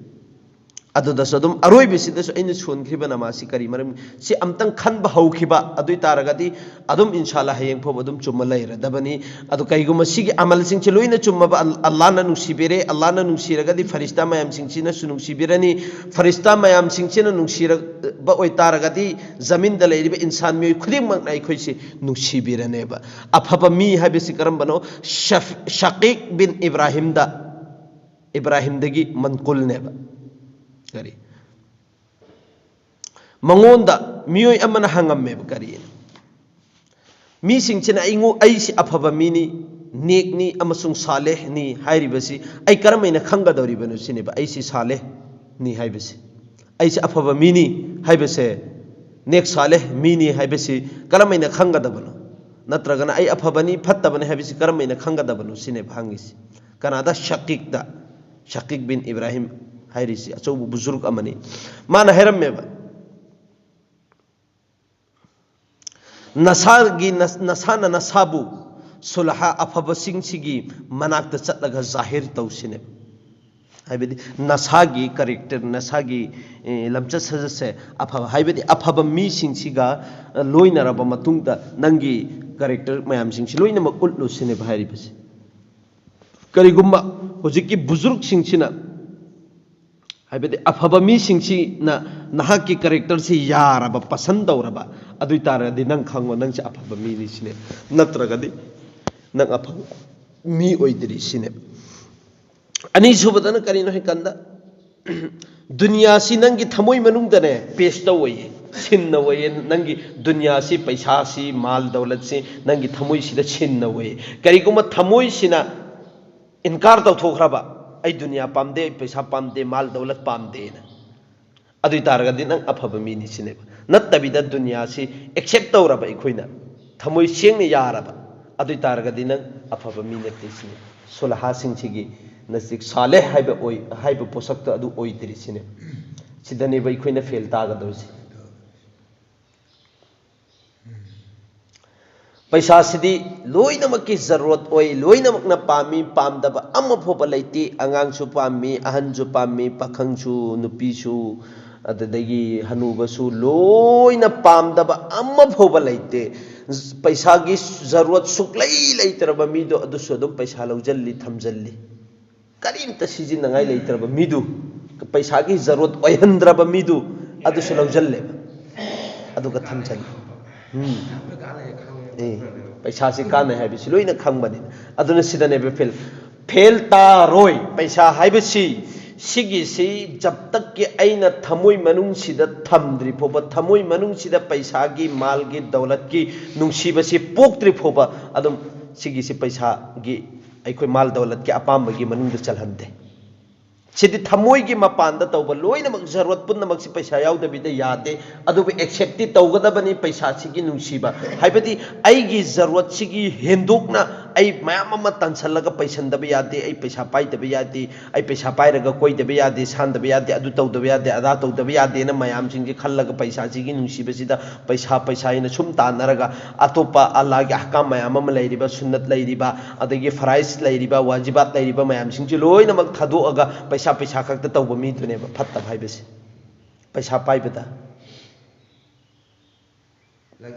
ꯑꯗꯨꯗꯁꯨ ꯑꯗꯨꯝ ꯑꯔꯣꯏꯕꯁꯤꯗꯁꯨ ꯑꯩꯅ ꯁꯣꯟꯈ꯭ꯔꯤꯕ ꯅꯃꯥꯖꯁꯤ ꯀꯔꯤ ꯃꯔꯝ, ꯁꯤ ꯑꯝꯇꯪ ꯈꯟꯕ ꯍꯧꯈꯤꯕ ꯑꯗꯨ ꯑꯣꯏ ꯇꯥꯔꯒꯗꯤ ꯑꯗꯨꯝ ꯏꯟꯁꯥ ꯑꯜꯂꯥꯍ ꯍꯌꯦꯡ ꯐꯥꯎꯕ ꯑꯗꯨꯝ ꯆꯨꯝꯃ ꯂꯩꯔꯗꯕꯅꯤ꯫ ꯑꯗꯨ ꯀꯩꯒꯨꯝꯕ ꯁꯤꯒꯤ ꯑꯃꯜꯁꯤꯡꯁꯤ ꯂꯣꯏꯅ ꯆꯨꯝꯃꯕ, ꯑꯜ-, ꯑꯜꯂꯥꯍꯅ ꯅꯨꯡꯁꯤꯕꯤꯔꯦ, ꯑꯜꯂꯥꯍꯅ ꯅꯨꯡꯁꯤꯔꯒꯗꯤ ꯐꯔꯤꯁꯇꯥ ꯃꯌꯥꯝꯁꯤꯡꯁꯤꯅꯁꯨ ꯅꯨꯡꯁꯤꯕꯤꯔꯅꯤ, ꯐꯔꯤꯁꯇꯥ ꯃꯌꯥꯝꯁꯤꯡꯁꯤꯅ ꯅꯨꯡꯁꯤꯔꯕ ꯑꯣꯏ ꯇꯥꯔꯒꯗꯤ ꯖꯃꯤꯟꯗ ꯂꯩꯔꯤꯕ ꯏꯟꯁꯥꯟ ꯃꯤꯑꯣꯏ ꯈꯨꯗꯤꯡꯃꯛꯅ ꯑꯩꯈꯣꯏꯁꯤ ꯅꯨꯡꯁꯤꯕꯤꯔꯅꯦꯕ꯫ ꯑꯐꯕ ꯃꯤ ꯍꯥꯏꯕꯁꯤ ꯀꯔꯝꯕꯅꯣ? ꯁꯐ-, ꯁꯀꯤꯛ ꯕꯤꯟ ꯏꯕ꯭ꯔꯥꯍꯤꯝꯗ, ꯏꯕ꯭ꯔꯥꯍꯤꯝꯗꯒꯤ ꯃꯟꯀꯨꯜꯅꯦꯕ꯫ ꯀꯔꯤ? ꯃꯉꯣꯟꯗ ꯃꯤꯑꯣꯏ ꯑꯃꯅ ꯍꯪꯉꯝꯃꯦꯕ, ꯀꯔꯤ? ꯃꯤꯁꯤꯡꯁꯤꯅ ꯑꯩꯉꯣ-, "ꯑꯩꯁꯤ ꯑꯐꯕ ꯃꯤꯅꯤ, ꯅꯦꯛꯅꯤ ꯑꯃꯁꯨꯡ ꯁꯥꯂꯦꯍꯅꯤ" ꯍꯥꯏꯔꯤꯕꯁꯤ ꯑꯩ ꯀꯔꯝ ꯍꯥꯏꯅ ꯈꯪꯒꯗꯧꯔꯤꯕꯅꯣ ꯁꯤꯅꯦꯕ, "ꯑꯩꯁꯤ ꯁꯥꯂꯦꯍꯅꯤ" ꯍꯥꯏꯕꯁꯤ꯫ "ꯑꯩꯁꯤ ꯑꯐꯕ ꯃꯤꯅꯤ" ꯍꯥꯏꯕꯁꯦ, "ꯅꯦꯛ ꯁꯥꯂꯦꯍ ꯃꯤꯅꯤ" ꯍꯥꯏꯕꯁꯤ ꯀꯔꯝ ꯍꯥꯏꯅ ꯈꯪꯒꯗꯕꯅꯣ? ꯅꯠꯇ꯭ꯔꯒꯅ "ꯑꯩ ꯑꯐꯕꯅꯤ, ꯐꯠꯇꯕꯅꯤ" ꯍꯥꯏꯕꯁꯤ ꯀꯔꯝ ꯍꯥꯏꯅ ꯈꯪꯒꯗꯕꯅꯣ ꯁꯤꯅꯦꯕ ꯍꯪꯉꯤꯁꯤ꯫ ꯀꯅꯥꯗ? ꯁꯀꯤꯛꯇ꯫ ꯁꯀꯤꯛ ꯕꯤꯟ ꯏꯕ꯭ꯔꯥꯍꯤꯝ ꯍꯥꯏꯔꯤꯁꯤ ꯑꯆꯧꯕ ꯕꯨꯖꯨꯔꯨꯛ ꯑꯃꯅꯤ꯫ ꯃꯥꯅ ꯍꯥꯏꯔꯝꯃꯦꯕ, "ꯅꯁꯥꯒꯤ ꯅꯁ- ꯅꯁꯥꯅ ꯅꯁꯥꯕꯨ ꯁꯨꯂꯍꯥ ꯑꯐꯕꯁꯤꯡꯁꯤꯒꯤ ꯃꯅꯥꯛꯇ ꯆꯠꯂꯒ ꯖꯥꯍꯤꯔ ꯇꯧꯁꯤꯅꯦꯕ"꯫ ꯍꯥꯏꯕꯗꯤ ꯅꯁꯥꯒꯤ ꯀꯔꯦꯛꯇꯔ, ꯅꯁꯥꯒꯤ ꯑꯦ, ꯂꯝꯆꯠ ꯁꯥꯖꯠꯁꯦ ꯑꯐꯕ, ꯍꯥꯏꯕꯗꯤ ꯑꯐꯕ ꯃꯤꯁꯤꯡꯁꯤꯒ ꯂꯣꯏꯅꯔꯕ ꯃꯇꯨꯡꯗ ꯅꯪꯒꯤ ꯀꯔꯦꯛꯇꯔ ꯃꯌꯥꯝꯁꯤꯡꯁꯤ ꯂꯣꯏꯅꯃꯛ ꯎꯠꯂꯨ ꯁꯤꯅꯦꯕ ꯍꯥꯏꯔꯤꯕꯁꯦ꯫ ꯀꯔꯤꯒꯨꯝꯕ ꯍꯧꯖꯤꯛꯀꯤ ꯕꯨꯖꯨꯔꯨꯛꯁꯤꯡꯁꯤꯅ, ꯍꯥꯏꯕꯗꯤ ꯑꯐꯕ ꯃꯤꯁꯤꯡꯁꯤꯅ ꯅꯍꯥꯛꯀꯤ ꯀꯔꯦꯛꯇꯔꯁꯤ ꯌꯥꯔꯕ, ꯄꯁꯟ ꯇꯧꯔꯕ, ꯑꯗꯨ ꯑꯣꯏ ꯇꯥꯔꯒꯗꯤ ꯅꯪ ꯈꯪꯉꯣ, ꯅꯪꯁꯦ ꯑꯐꯕ ꯃꯤꯅꯤ ꯁꯤꯅꯦ, ꯅꯠꯇ꯭ꯔꯒꯗꯤ ꯅꯪ ꯑꯐꯕ ꯃꯤ ꯑꯣꯏꯗ꯭ꯔꯤ ꯁꯤꯅꯦ꯫ ꯑꯅꯤꯁꯨꯕꯗꯅ ꯀꯔꯤꯅꯣ ꯍꯥꯏꯀꯥꯟꯗ, ꯗꯨꯅꯤꯌꯥꯁꯤ ꯅꯪꯒꯤ ꯊꯃꯣꯏ ꯃꯅꯨꯡꯗꯅꯦ ꯄꯦꯁ ꯇꯧꯋꯦꯌꯦ, ꯁꯤꯟꯅ ꯑꯣꯏꯌꯦ꯫ ꯅꯪꯒꯤ ꯗꯨꯅꯤꯌꯥꯁꯤ, ꯄꯩꯁꯥꯁꯤ, ꯃꯥꯜ ꯗꯧꯂꯠꯁꯤ ꯅꯪꯒꯤ ꯊꯃꯣꯏꯁꯤꯗ ꯁꯤꯟꯅ ꯑꯣꯏꯌꯦ꯫ ꯀꯔꯤꯒꯨꯝꯕ ꯊꯃꯣꯏꯁꯤꯅ ꯏꯟꯀꯥꯔ ꯇꯧꯊꯣꯛꯈ꯭ꯔꯕ, "ꯑꯩ ꯗꯨꯅꯤꯌꯥ ꯄꯥꯝꯗꯦ, ꯑꯩ ꯄꯩꯁꯥ ꯄꯥꯝꯗꯦ, ꯃꯥꯜ ꯗꯧꯂꯠ ꯄꯥꯝꯗꯦꯅ", ꯑꯗꯨ ꯑꯣꯏ ꯇꯥꯔꯒꯗꯤ ꯅꯪ ꯑꯐꯕ ꯃꯤꯅꯤ ꯁꯤꯅꯦꯕ꯫ ꯅꯠꯇꯕꯤꯗ ꯗꯨꯅꯤꯌꯥꯁꯤ ꯑꯦꯛꯁꯦꯞ ꯇꯧꯔꯕ ꯑꯩꯈꯣꯏꯅ, ꯊꯃꯣꯏ ꯁꯦꯡꯅ ꯌꯥꯔꯕ, ꯑꯗꯨ ꯑꯣꯏ ꯇꯥꯔꯒꯗꯤ ꯅꯪ ꯑꯐꯕ ꯃꯤ ꯅꯠꯇꯦ ꯁꯤꯅꯤ꯫ ꯁꯨꯂꯍꯥꯁꯤꯡꯁꯤꯒꯤ ꯅꯁꯤꯛ ꯁꯥꯂꯦ ꯍꯥꯏꯕ ꯑꯣꯏ, ꯍꯥꯏꯕ ꯄꯣꯠꯁꯛꯇꯣ ꯑꯗꯨ ꯑꯣꯏꯗ꯭ꯔꯤ ꯁꯤꯅꯦ꯫ ꯁꯤꯗꯅꯦꯕ ꯑꯩꯈꯣꯏꯅ ꯐꯦꯜ ꯇꯥꯒꯗꯧꯔꯤꯁꯦ꯫ ꯄꯩꯁꯥꯁꯤꯗꯤ ꯂꯣꯏꯅꯃꯛꯀꯤ ꯖꯔꯨꯔꯠ ꯑꯣꯏ, ꯂꯣꯏꯅꯃꯛꯅ ꯄꯥꯝꯃꯤ, ꯄꯥꯝꯗꯕ ꯑꯃ ꯐꯥꯎꯕ ꯂꯩꯇꯦ꯫ ꯑꯉꯥꯡꯁꯨ ꯄꯥꯝꯃꯤ, ꯑꯍꯟꯁꯨ ꯄꯥꯝꯃꯤ, ꯄꯥꯈꯪꯁꯨ, ꯅꯨꯄꯤꯁꯨ, ꯑꯗꯨꯗꯒꯤ ꯍꯅꯨꯕꯁꯨ, ꯂꯣꯏꯅ ꯄꯥꯝꯗꯕ ꯑꯃ ꯐꯥꯎꯕ ꯂꯩꯇꯦ꯫ ꯄꯩꯁꯥꯒꯤ ꯖꯔꯨꯔꯠ ꯁꯨꯛꯂꯩ ꯂꯩꯇ꯭ꯔꯕ ꯃꯤꯗꯣ ꯑꯗꯨꯁꯨ ꯑꯗꯨꯝ ꯄꯩꯁꯥ ꯂꯧꯁꯤꯜꯂꯤ, ꯊꯝꯖꯤꯜꯂꯤ꯫ ꯀꯔꯤꯝꯇ ꯁꯤꯖꯤꯟꯅꯉꯥꯏ ꯂꯩꯇ꯭ꯔꯕ ꯃꯤꯗꯨ, ꯄꯩꯁꯥꯒꯤ ꯖꯔꯨꯔꯠ ꯑꯣꯏꯍꯟꯗ꯭ꯔꯕ ꯃꯤꯗꯨ, ꯑꯗꯨꯁꯨ ꯂꯧꯁꯤꯜꯂꯦꯕ, ꯑꯗꯨꯒ ꯊꯝꯖꯤꯜꯂꯦ꯫ ꯎꯝ꯫ ꯑꯦ, ꯄꯩꯁꯥꯁꯤ ꯀꯥꯟꯅꯩ ꯍꯥꯏꯕꯁꯤ ꯂꯣꯏꯅ ꯈꯪꯕꯅꯤꯅ꯫ ꯑꯗꯨꯅ ꯁꯤꯗꯅꯦꯕ ꯐꯦꯜ, ꯐꯦꯜ ꯇꯥꯔꯣꯏ꯫ ꯄꯩꯁꯥ ꯍꯥꯏꯕꯁꯤ, ꯁꯤꯒꯤꯁꯤ ꯖꯕ ꯇꯛꯀꯤ ꯑꯩꯅ ꯊꯃꯣꯏ ꯃꯅꯨꯡꯁꯤꯗ ꯊꯝꯗ꯭ꯔꯤ ꯐꯥꯎꯕ, ꯊꯃꯣꯏ ꯃꯅꯨꯡꯁꯤꯗ ꯄꯩꯁꯥꯒꯤ, ꯃꯥꯜꯒꯤ, ꯗꯧꯂꯠꯀꯤ ꯅꯨꯡꯁꯤꯕꯁꯤ ꯄꯣꯛꯇ꯭ꯔꯤ ꯐꯥꯎꯕ, ꯑꯗꯨꯝ ꯁꯤꯒꯤꯁꯤ ꯄꯩꯁꯥꯒꯤ, ꯑꯩꯈꯣꯏ ꯃꯥꯜ ꯗꯧꯂꯠꯀꯤ ꯑꯄꯥꯝꯕꯒꯤ ꯃꯅꯨꯡꯗ ꯆꯜꯍꯟꯗꯦ꯫ ꯁꯤꯗꯤ ꯊꯃꯣꯏꯒꯤ ꯃꯄꯥꯟꯗ ꯇꯧꯕ ꯂꯣꯏꯅꯃꯛ, ꯖꯔꯨꯔꯠ ꯄꯨꯝꯅꯃꯛꯁꯤ ꯄꯩꯁꯥ ꯌꯥꯎꯗꯕꯤꯗ ꯌꯥꯗꯦ꯫ ꯑꯗꯨꯕꯨ ꯑꯦꯛꯁꯦꯞꯇꯤ ꯇꯧꯒꯗꯕꯅꯤ ꯄꯩꯁꯥꯁꯤꯒꯤ ꯅꯨꯡꯁꯤꯕ꯫ ꯍꯥꯏꯕꯗꯤ ꯑꯩꯒꯤ ꯖꯔꯨꯔꯠꯁꯤꯒꯤ ꯍꯦꯟꯗꯣꯛꯅ ꯑꯩ ꯃꯌꯥꯝ ꯑꯃ ꯇꯥꯟꯁꯤꯜꯂꯒ ꯄꯩꯁꯟꯗꯕ ꯌꯥꯗꯦ, ꯑꯩ ꯄꯩꯁꯥ ꯄꯥꯏꯗꯕ ꯌꯥꯗꯦ, ꯑꯩ ꯄꯩꯁꯥ ꯄꯥꯏꯔꯒ ꯀꯣꯏꯗꯕ ꯌꯥꯗꯦ, ꯁꯥꯟꯗꯕ ꯌꯥꯗꯦ, ꯑꯗꯨ ꯇꯧꯗꯕ ꯌꯥꯗꯦ, ꯑꯗꯥ ꯇꯧꯗꯕ ꯌꯥꯗꯦꯅ ꯃꯌꯥꯝꯁꯤꯡꯁꯦ ꯈꯜꯂꯒ ꯄꯩꯁꯥꯁꯤꯒꯤ ꯅꯨꯡꯁꯤꯕꯁꯤꯗ ꯄꯩꯁꯥ ꯄꯩꯁꯥ ꯍꯥꯏꯅ ꯁꯨꯝ ꯇꯥꯟꯅꯔꯒ ꯑꯇꯣꯞꯄ ꯑꯜꯂꯥꯍꯒꯤ ꯑꯍꯀꯥꯝ ꯃꯌꯥꯝ ꯑꯃ ꯂꯩꯔꯤꯕ, ꯁꯨꯟꯅꯠ ꯂꯩꯔꯤꯕ, ꯑꯗꯒꯤ ꯐꯔꯥꯏꯖ ꯂꯩꯔꯤꯕ, ꯋꯥꯖꯤꯕꯥꯠ ꯂꯩꯔꯤꯕ ꯃꯌꯥꯝꯁꯤꯡꯁꯦ ꯂꯣꯏꯅꯃꯛ ꯊꯥꯗꯣꯛꯑꯒ ꯄꯩꯁꯥ ꯄꯩꯁꯥ ꯈꯛꯇ ꯇꯧꯕ ꯃꯤꯗꯨꯅꯦꯕ ꯐꯠꯇꯕ ꯍꯥꯏꯕꯁꯦ꯫ ꯄꯩꯁꯥ ꯄꯥꯏꯕꯗ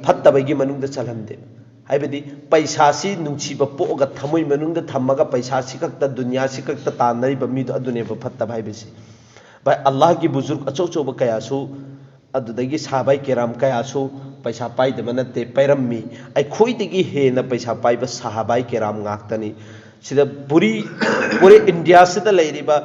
ꯐꯠꯇꯕꯒꯤ ꯃꯅꯨꯡꯗ ꯆꯜꯍꯟꯗꯦ꯫ ꯍꯥꯏꯕꯗꯤ ꯄꯩꯁꯥꯁꯤ ꯅꯨꯡꯁꯤꯕ ꯄꯣꯛꯑꯒ ꯊꯃꯣꯏ ꯃꯅꯨꯡꯗ ꯊꯝꯃꯒ ꯄꯩꯁꯥꯁꯤ ꯈꯛꯇ, ꯗꯨꯅꯤꯌꯥꯁꯤ ꯈꯛꯇ ꯇꯥꯟꯅꯔꯤꯕ ꯃꯤꯗꯣ ꯑꯗꯨꯅꯦꯕ ꯐꯠꯇꯕ ꯍꯥꯏꯕꯁꯤ꯫ ꯚꯥꯏ, ꯑꯜꯂꯥꯍꯒꯤ ꯕꯨꯖꯨꯔꯒ ꯑꯆꯧ ꯑꯆꯧꯕ ꯀꯌꯥꯁꯨ, ꯑꯗꯨꯗꯒꯤ ꯁꯥꯍꯥꯕꯥꯏ ꯀꯦꯔꯥꯝ ꯀꯌꯥꯁꯨ ꯄꯩꯁꯥ ꯄꯥꯏꯗꯕ ꯅꯠꯇꯦ, ꯄꯥꯏꯔꯝꯃꯤ꯫ ꯑꯩꯈꯣꯏꯗꯒꯤ ꯍꯦꯟꯅ ꯄꯩꯁꯥ ꯄꯥꯏꯕ ꯁꯥꯍꯥꯕꯥꯏ ꯀꯦꯔꯥꯝ ꯉꯥꯛꯇꯅꯤ꯫ ꯁꯤꯗ ꯄꯨꯔꯤ, ꯄꯨꯔꯤ ꯏꯟꯗꯤꯌꯥꯁꯤꯗ ꯂꯩꯔꯤꯕ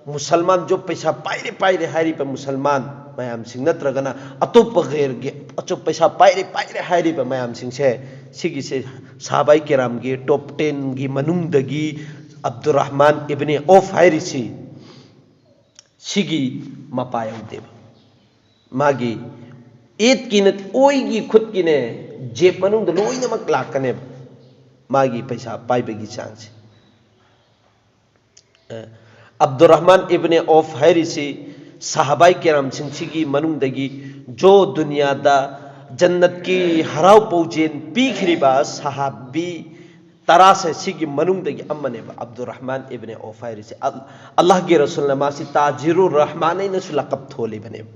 ꯃꯨꯁꯜꯃꯥꯟ ꯖꯣ ꯄꯩꯁꯥ ꯄꯥꯏꯔꯦ ꯄꯥꯏꯔꯦ ꯍꯥꯏꯔꯤꯕ ꯃꯨꯁꯜꯃꯥꯟ ꯃꯌꯥꯝꯁꯤꯡ ꯅꯠꯇ꯭ꯔꯒꯅ ꯑꯇꯣꯞꯄ ꯒꯩꯔꯒꯤ ꯑꯆꯧ ꯄꯩꯁꯥ ꯄꯥꯏꯔꯦ ꯄꯥꯏꯔꯦ ꯍꯥꯏꯔꯤꯕ ꯃꯌꯥꯝꯁꯤꯡꯁꯦ, ꯁꯤꯒꯤꯁꯦ ꯁꯥꯍꯥꯕꯥꯏ ꯀꯦꯔꯥꯝꯒꯤ ꯇꯣꯞ ꯇꯦꯟꯒꯤ ꯃꯅꯨꯡꯗꯒꯤ ꯑꯕꯗꯨꯔ ꯔꯍꯃꯥꯟ ꯏꯕꯅꯦ ꯑꯣꯐ ꯍꯥꯏꯔꯤꯁꯤ, ꯁꯤꯒꯤ ꯃꯄꯥ ꯌꯥꯎꯗꯦꯕ꯫ ꯃꯥꯒꯤ ꯏꯠꯀꯤꯅ ꯑꯣꯏꯒꯤ ꯈꯨꯠꯀꯤꯅꯦ, ꯖꯦꯕ ꯃꯅꯨꯡꯗ ꯂꯣꯏꯅꯃꯛ ꯂꯥꯛꯀꯅꯦꯕ ꯃꯥꯒꯤ ꯄꯩꯁꯥ ꯄꯥꯏꯕꯒꯤ ꯆꯥꯡꯁꯦ꯫ ꯑ, ꯑꯕꯗꯨꯔ ꯔꯍꯃꯥꯟ ꯏꯕꯅꯦ ꯑꯣꯐ ꯍꯥꯏꯔꯤꯁꯤ ꯁꯥꯍꯥꯕꯥꯏ ꯀꯦꯔꯥꯝꯁꯤꯡꯁꯤꯒꯤ ꯃꯅꯨꯡꯗꯒꯤ ꯖꯣ ꯗꯨꯅꯤꯌꯥꯗ ꯖꯟꯅꯠꯀꯤ ꯍꯔꯥꯎ ꯄꯧꯖꯦꯟ ꯄꯤꯈ꯭ꯔꯤꯕ ꯁꯥꯍꯥꯕꯤ ꯇꯔꯥꯁꯦ ꯁꯤꯒꯤ ꯃꯅꯨꯡꯗꯒꯤ ꯑꯃꯅꯦꯕ ꯑꯕꯗꯨꯔ ꯔꯍꯃꯥꯟ ꯏꯕꯅꯦ ꯑꯣꯐ ꯍꯥꯏꯔꯤꯁꯤ꯫ ꯑꯜ-, ꯑꯜꯂꯥꯍꯒꯤ ꯔꯁꯨꯜꯅ ꯃꯥꯁꯤ ꯇꯥꯖꯤꯔꯨꯔ ꯔꯍꯃꯥꯟ ꯍꯥꯏꯅꯁꯨ ꯂꯀꯞ ꯊꯣꯜꯂꯤꯕꯅꯦꯕ꯫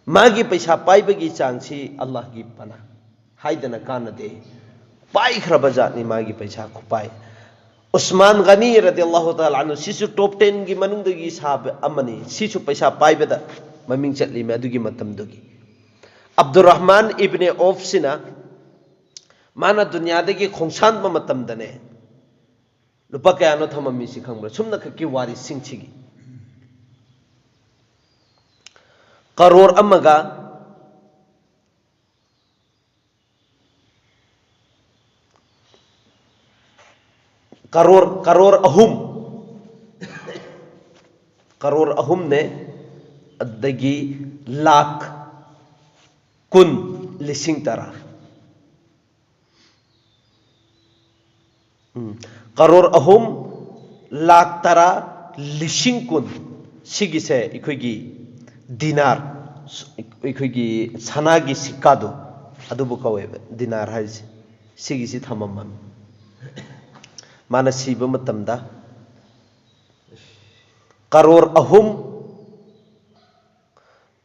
ꯃꯥꯒꯤ ꯄꯩꯁꯥ ꯄꯥꯏꯕꯒꯤ ꯆꯥꯡꯁꯤ ꯑꯜꯂꯥꯍꯒꯤ ꯄꯅꯥ ꯍꯥꯏꯗꯅ ꯀꯥꯟꯅꯗꯦ꯫ ꯄꯥꯏꯈ꯭ꯔꯕ ꯖꯥꯠꯅꯤ ꯃꯥꯒꯤ ꯄꯩꯁꯥ ꯈꯨꯄꯥꯏ꯫ ꯎꯁꯃꯥꯟ ꯒꯅꯤ ꯔꯗꯤꯌꯜꯂꯥꯍꯨ ꯇꯥꯂꯥ ꯑꯟꯍꯨ, ꯁꯤꯁꯨ ꯇꯣꯞ ꯇꯦꯟꯒꯤ ꯃꯅꯨꯡꯗꯒꯤ ꯁꯥꯕ ꯑꯃꯅꯤ꯫ ꯁꯤꯁꯨ ꯄꯩꯁꯥ ꯄꯥꯏꯕꯗ ꯃꯃꯤꯡ ꯆꯠꯂꯤꯃꯦ ꯑꯗꯨꯒꯤ ꯃꯇꯝꯗꯨꯒꯤ꯫ ꯑꯕꯗꯨꯔ ꯔꯍꯃꯥꯟ ꯏꯕꯅꯦ ꯑꯣꯐꯁꯤꯅ ꯃꯥꯅ ꯗꯨꯅꯤꯌꯥꯗꯒꯤ ꯈꯣꯡꯁꯥꯟꯕ ꯃꯇꯝꯗꯅꯦ, ꯂꯨꯄꯥ ꯀꯌꯥꯅꯣ ꯊꯝꯃꯝꯃꯤꯁꯤ ꯈꯪꯕ꯭ꯔꯥ? ꯁꯨꯝꯅꯈꯛꯀꯤ ꯋꯥꯔꯤꯁꯤꯡꯁꯤꯒꯤ ꯀꯔꯣꯔ ꯑꯃꯒ ꯀꯔꯣꯔ, ꯀꯔꯣꯔ ꯑꯍꯨꯝ, ꯀꯔꯣꯔ ꯑꯍꯨꯝꯅꯦ, ꯑꯗꯒꯤ ꯂꯥꯈ ꯀꯨꯟ, ꯂꯤꯁꯤꯡ ꯇꯔꯥ꯫ ꯎꯝ, ꯀꯔꯣꯔ ꯑꯍꯨꯝ ꯂꯥꯈ ꯇꯔꯥ ꯂꯤꯁꯤꯡ ꯀꯨꯟ, ꯁꯤꯒꯤꯁꯦ ꯑꯩꯈꯣꯏꯒꯤ ꯗꯤꯅꯥꯔ, ꯑꯩꯈꯣꯏꯒꯤ ꯁꯅꯥꯒꯤ ꯁꯤꯛꯀꯥꯗꯣ, ꯑꯗꯨꯕꯨ ꯀꯧꯋꯦꯕ ꯗꯤꯅꯥꯔ ꯍꯥꯏꯔꯤꯁꯦ꯫ ꯁꯤꯒꯤꯁꯤ ꯊꯝꯃꯝꯃꯝꯃꯤ꯫ ꯃꯥꯅ ꯁꯤꯕ ꯃꯇꯝꯗ ꯀꯔꯣꯔ ꯑꯍꯨꯝ,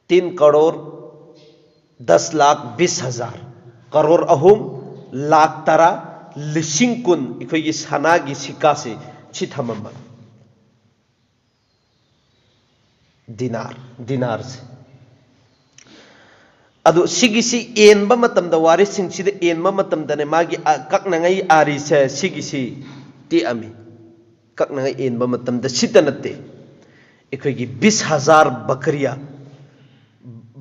ꯇꯤꯟ ꯀꯔꯣꯔ ꯗꯁ ꯂꯥꯈ ꯕꯤꯁ ꯍꯖꯥꯔ, ꯀꯔꯣꯔ ꯑꯍꯨꯝ ꯂꯥꯈ ꯇꯔꯥ ꯂꯤꯁꯤꯡ ꯀꯨꯟ ꯑꯩꯈꯣꯏꯒꯤ ꯁꯅꯥꯒꯤ ꯁꯤꯛꯀꯥꯁꯤ ꯁꯤ ꯊꯝꯃꯝꯕ꯫ ꯗꯤꯅꯥꯔ, ꯗꯤꯅꯥꯔꯁꯦ꯫ ꯑꯗꯨ ꯁꯤꯒꯤꯁꯤ ꯌꯦꯟꯕ ꯃꯇꯝꯗ, ꯋꯥꯔꯤꯁꯤꯡꯁꯤꯗ ꯌꯦꯟꯕ ꯃꯇꯝꯗꯅꯦ, ꯃꯥꯒꯤ ꯑ-, ꯀꯛꯅꯉꯩ ꯑꯥꯔꯤꯁꯦ ꯁꯤꯒꯤꯁꯤ ꯇꯦꯛꯑꯝꯃꯤ꯫ ꯀꯛꯅꯉꯩ ꯌꯦꯟꯕ ꯃꯇꯝꯗ ꯁꯤꯇ ꯅꯠꯇꯦ, ꯑꯩꯈꯣꯏꯒꯤ ꯕꯤꯁ ꯍꯖꯥꯔ ꯕꯀꯔꯤꯌꯥ,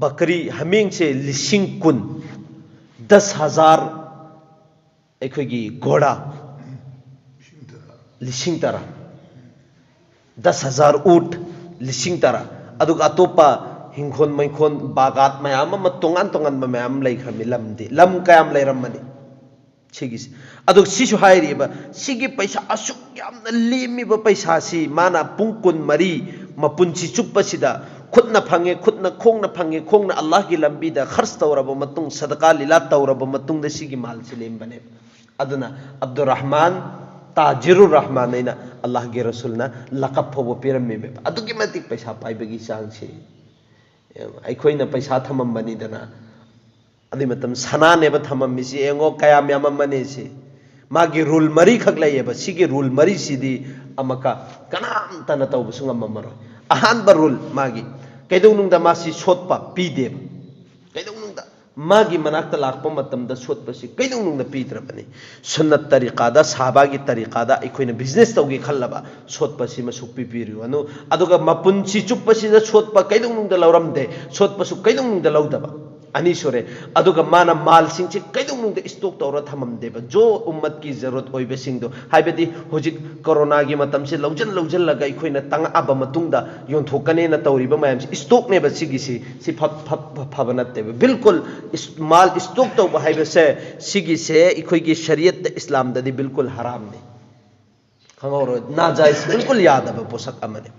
ꯕꯀꯔꯤ ꯍꯥꯃꯦꯡꯁꯦ ꯂꯤꯁꯤꯡ ꯀꯨꯟ, ꯗꯁ ꯍꯖꯥꯔ ꯑꯩꯈꯣꯏꯒꯤ ꯘꯣꯔꯥ ꯂꯤꯁꯤꯡ ꯇꯔꯥ, ꯗꯁ ꯍꯖꯥꯔ ꯎꯠ ꯂꯤꯁꯤꯡ ꯇꯔꯥ, ꯑꯗꯨꯒ ꯑꯇꯣꯞꯄ ꯍꯤꯡꯈꯣꯜ ꯃꯩꯈꯣꯜ ꯕꯥꯒꯥꯠ ꯃꯌꯥꯝ ꯑꯃ, ꯇꯣꯉꯥꯟ ꯇꯣꯉꯥꯟꯕ ꯃꯌꯥꯝ ꯂꯩꯈ꯭ꯔꯕꯅꯤ꯫ ꯂꯝꯗꯤ, ꯂꯝ ꯀꯌꯥꯝ ꯂꯩꯔꯝꯃꯅꯤ ꯁꯤꯒꯤꯁꯦ? ꯑꯗꯣ ꯁꯤꯁꯨ ꯍꯥꯏꯔꯤꯕ, ꯁꯤꯒꯤ ꯄꯩꯁꯥ ꯑꯁꯨꯛ ꯌꯥꯝꯅ ꯂꯦꯝꯃꯤꯕ ꯄꯩꯁꯥꯁꯤ ꯃꯥꯅ ꯄꯨꯡ ꯀꯨꯟꯃꯔꯤ ꯃꯄꯨꯟꯁꯤ ꯆꯨꯞꯄꯁꯤꯗ ꯈꯨꯠꯅ ꯐꯪꯉꯦ, ꯈꯨꯠꯅ, ꯈꯣꯡꯅ ꯐꯪꯉꯦ, ꯈꯣꯡꯅ ꯑꯜꯂꯥꯍꯒꯤ ꯂꯝꯕꯤꯗ ꯈꯔꯆ ꯇꯧꯔꯕ ꯃꯇꯨꯡ, ꯁꯗꯀꯥ ꯂꯤꯂꯥ ꯇꯧꯔꯕ ꯃꯇꯨꯡꯗ ꯁꯤꯒꯤ ꯃꯥꯜꯁꯤ ꯂꯦꯝꯕꯅꯦꯕ꯫ ꯑꯗꯨꯅ ꯑꯕꯗꯨꯔ ꯔꯍꯃꯥꯟ, ꯇꯥꯖꯤꯔꯨꯔ ꯔꯍꯃꯥꯟ ꯍꯥꯏꯅ ꯑꯜꯂꯥꯍꯒꯤ ꯔꯁꯨꯜꯅ ꯂꯀꯞ ꯐꯥꯎꯕ ꯄꯤꯔꯝꯃꯦꯕ꯫ ꯑꯗꯨꯛꯀꯤ ꯃꯇꯤꯛ ꯄꯩꯁꯥ ꯄꯥꯏꯕꯒꯤ ꯆꯥꯡꯁꯤ꯫ ꯑꯩꯈꯣꯏꯅ ꯄꯩꯁꯥ ꯊꯝꯃꯝꯕꯅꯤꯗꯅ, ꯑꯗꯨꯏ ꯃꯇꯝ ꯁꯅꯥꯅꯦꯕ ꯊꯝꯃꯝꯃꯤꯁꯤ꯫ ꯌꯦꯡꯉꯣ ꯀꯌꯥꯝ ꯌꯥꯝꯃꯝꯃꯅꯤ ꯁꯤ꯫ ꯃꯥꯒꯤ ꯔꯨꯜ ꯃꯔꯤꯈꯛ ꯂꯩꯌꯦꯕ꯫ ꯁꯤꯒꯤ ꯔꯨꯜ ꯃꯔꯤꯁꯤꯗꯤ ꯑꯃꯨꯛꯀ ꯀꯅꯥꯝꯇꯅ ꯇꯧꯕꯁꯨ ꯉꯝꯃꯝꯃꯔꯣꯏ꯫ ꯑꯍꯥꯟꯕ ꯔꯨꯜ ꯃꯥꯒꯤ, ꯀꯩꯗꯧꯅꯨꯡꯗ ꯃꯥꯁꯤ ꯁꯣꯠꯄ ꯄꯤꯗꯦꯕ꯫ ꯀꯩꯗꯧꯅꯨꯡꯗ ꯃꯥꯒꯤ ꯃꯅꯥꯛꯇ ꯂꯥꯛꯄ ꯃꯇꯝꯗ ꯁꯣꯠꯄꯁꯤ ꯀꯩꯗꯧꯅꯨꯡꯗ ꯄꯤꯗ꯭ꯔꯕꯅꯤ꯫ ꯁꯨꯟꯅꯠ ꯇꯔꯤꯀꯥꯗ, ꯁꯍꯥꯕꯥꯒꯤ ꯇꯔꯤꯀꯥꯗ ꯑꯩꯈꯣꯏꯅ ꯕꯤꯖꯤꯅꯦꯁ ꯇꯧꯒꯦ ꯈꯜꯂꯕ, ꯁꯣꯠꯄꯁꯤꯃ ꯁꯨꯛꯄꯤ ꯄꯤꯔꯨꯒꯅꯨ꯫ ꯑꯗꯨꯒ ꯃꯄꯨꯟꯁꯤ ꯆꯨꯞꯄꯁꯤꯗ ꯁꯣꯠꯄ ꯀꯩꯗꯧꯅꯨꯡꯗ ꯂꯧꯔꯝꯗꯦ, ꯁꯣꯠꯄꯁꯨ ꯀꯩꯗꯧꯅꯨꯡꯗ ꯂꯧꯗꯕ꯫ ꯑꯅꯤ ꯁꯨꯔꯦ꯫ ꯑꯗꯨꯒ ꯃꯥꯅ ꯃꯥꯜꯁꯤꯡꯁꯤ ꯀꯩꯗꯧꯅꯨꯡꯗ ꯏꯁꯇꯣꯛ ꯇꯧꯔ ꯊꯝꯃꯝꯗꯦꯕ꯫ ꯖꯣ ꯎꯝꯃꯠꯀꯤ ꯖꯔꯨꯔꯠ ꯑꯣꯏꯕꯁꯤꯡꯗꯣ, ꯍꯥꯏꯕꯗꯤ ꯍꯧꯖꯤꯛ ꯀꯣꯔꯣꯅꯥꯒꯤ ꯃꯇꯝꯁꯤ ꯂꯧꯁꯤꯟ ꯂꯧꯁꯤꯜꯂꯒ ꯑꯩꯈꯣꯏꯅ ꯇꯪꯉꯛꯑꯕ ꯃꯇꯨꯡꯗ ꯌꯣꯟꯊꯣꯛꯀꯅꯦꯅ ꯇꯧꯔꯤꯕ ꯃꯌꯥꯝꯁꯤ ꯏꯁꯇꯣꯛꯅꯦꯕ꯫ ꯁꯤꯒꯤꯁꯤ ꯁꯤ ꯐ- ꯐ- ꯐ- ꯐꯕ ꯅꯠꯇꯦꯕ꯫ ꯕꯤꯜꯀꯨꯜ ꯏꯁ- ꯃꯥꯜ ꯏꯁꯇꯣꯛ ꯇꯧꯕ ꯍꯥꯏꯕꯁꯦ, ꯁꯤꯒꯤꯁꯦ ꯑꯩꯈꯣꯏꯒꯤ ꯁꯔꯤꯌꯠꯇ, ꯏꯁꯂꯥꯝꯗꯗꯤ ꯕꯤꯜꯀꯨꯜ ꯍꯔꯥꯝꯅꯤ꯫ ꯈꯪꯍꯧꯔꯣ, ꯅꯥꯖꯥꯏꯁ, ꯕꯤꯜꯀꯨꯜ ꯌꯥꯗꯕ ꯄꯣꯠꯁꯛ ꯑꯃꯅꯤ꯫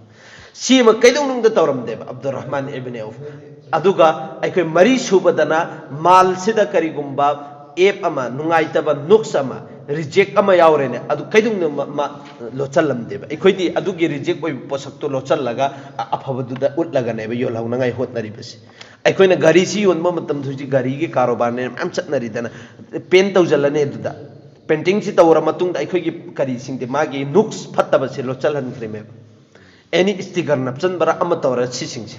ꯁꯤ ꯑꯃ ꯀꯩꯗꯧꯅꯨꯡꯗ ꯇꯧꯔꯝꯗꯦꯕ ꯑꯕꯗꯨꯔ ꯔꯍꯃꯥꯟ ꯏꯕꯅꯦ ꯑꯧꯐ꯫ ꯑꯗꯨꯒ ꯑꯩꯈꯣꯏ ꯃꯔꯤ ꯁꯨꯕꯗꯅ, ꯃꯥꯜꯁꯤꯗ ꯀꯔꯤꯒꯨꯝꯕ ꯑꯦꯞ ꯑꯃ, ꯅꯨꯡꯉꯥꯏꯇꯕ ꯅꯨꯛꯁ ꯑꯃ, ꯔꯤꯖꯦꯛ ꯑꯃ ꯌꯥꯎꯔꯦꯅꯦ, ꯑꯗꯨ ꯀꯩꯗꯧꯅꯨꯡꯗ ꯃ- ꯃ- ꯂꯣꯠꯁꯤꯜꯂꯝꯗꯦꯕ꯫ ꯑꯩꯈꯣꯏꯗꯤ ꯑꯗꯨꯒꯤ ꯔꯤꯖꯦꯛ ꯑꯣꯏꯕ ꯄꯣꯠꯁꯛꯇꯣ ꯂꯣꯠꯁꯤꯜꯂꯒ ꯑ- ꯑꯐꯕꯗꯨꯗ ꯎꯠꯂꯒꯅꯦꯕ ꯌꯣꯜꯍꯧꯅꯉꯥꯏ ꯍꯣꯠꯅꯔꯤꯕꯁꯤ꯫ ꯑꯩꯈꯣꯏꯅ ꯒꯥꯔꯤꯁꯤ ꯌꯣꯟꯕ ꯃꯇꯝꯗ ꯍꯧꯖꯤꯛ ꯒꯥꯔꯤꯒꯤ ꯀꯥꯔꯣꯕꯥꯔꯅꯦ ꯃꯌꯥꯝ ꯆꯠꯅꯔꯤꯗꯅ, ꯄꯦꯟ ꯇꯧꯁꯤꯜꯂꯅꯤ ꯑꯗꯨꯗ, ꯄꯦꯟꯇꯤꯡꯁꯤ ꯇꯧꯔ ꯃꯇꯨꯡꯗ ꯑꯩꯈꯣꯏꯒꯤ ꯀꯔꯤꯁꯤꯡꯗꯤ ꯃꯥꯒꯤ ꯅꯨꯛꯁ ꯐꯠꯇꯕꯁꯦ ꯂꯣꯠꯁꯤꯜꯍꯟꯈ꯭ꯔꯦꯃꯦꯕ꯫ ꯑꯦꯅꯤ ꯏꯁꯇꯤꯀꯔ ꯅꯞꯆꯟꯕꯔ ꯑꯃ ꯇꯧꯔ ꯁꯤꯁꯤꯡꯁꯦ꯫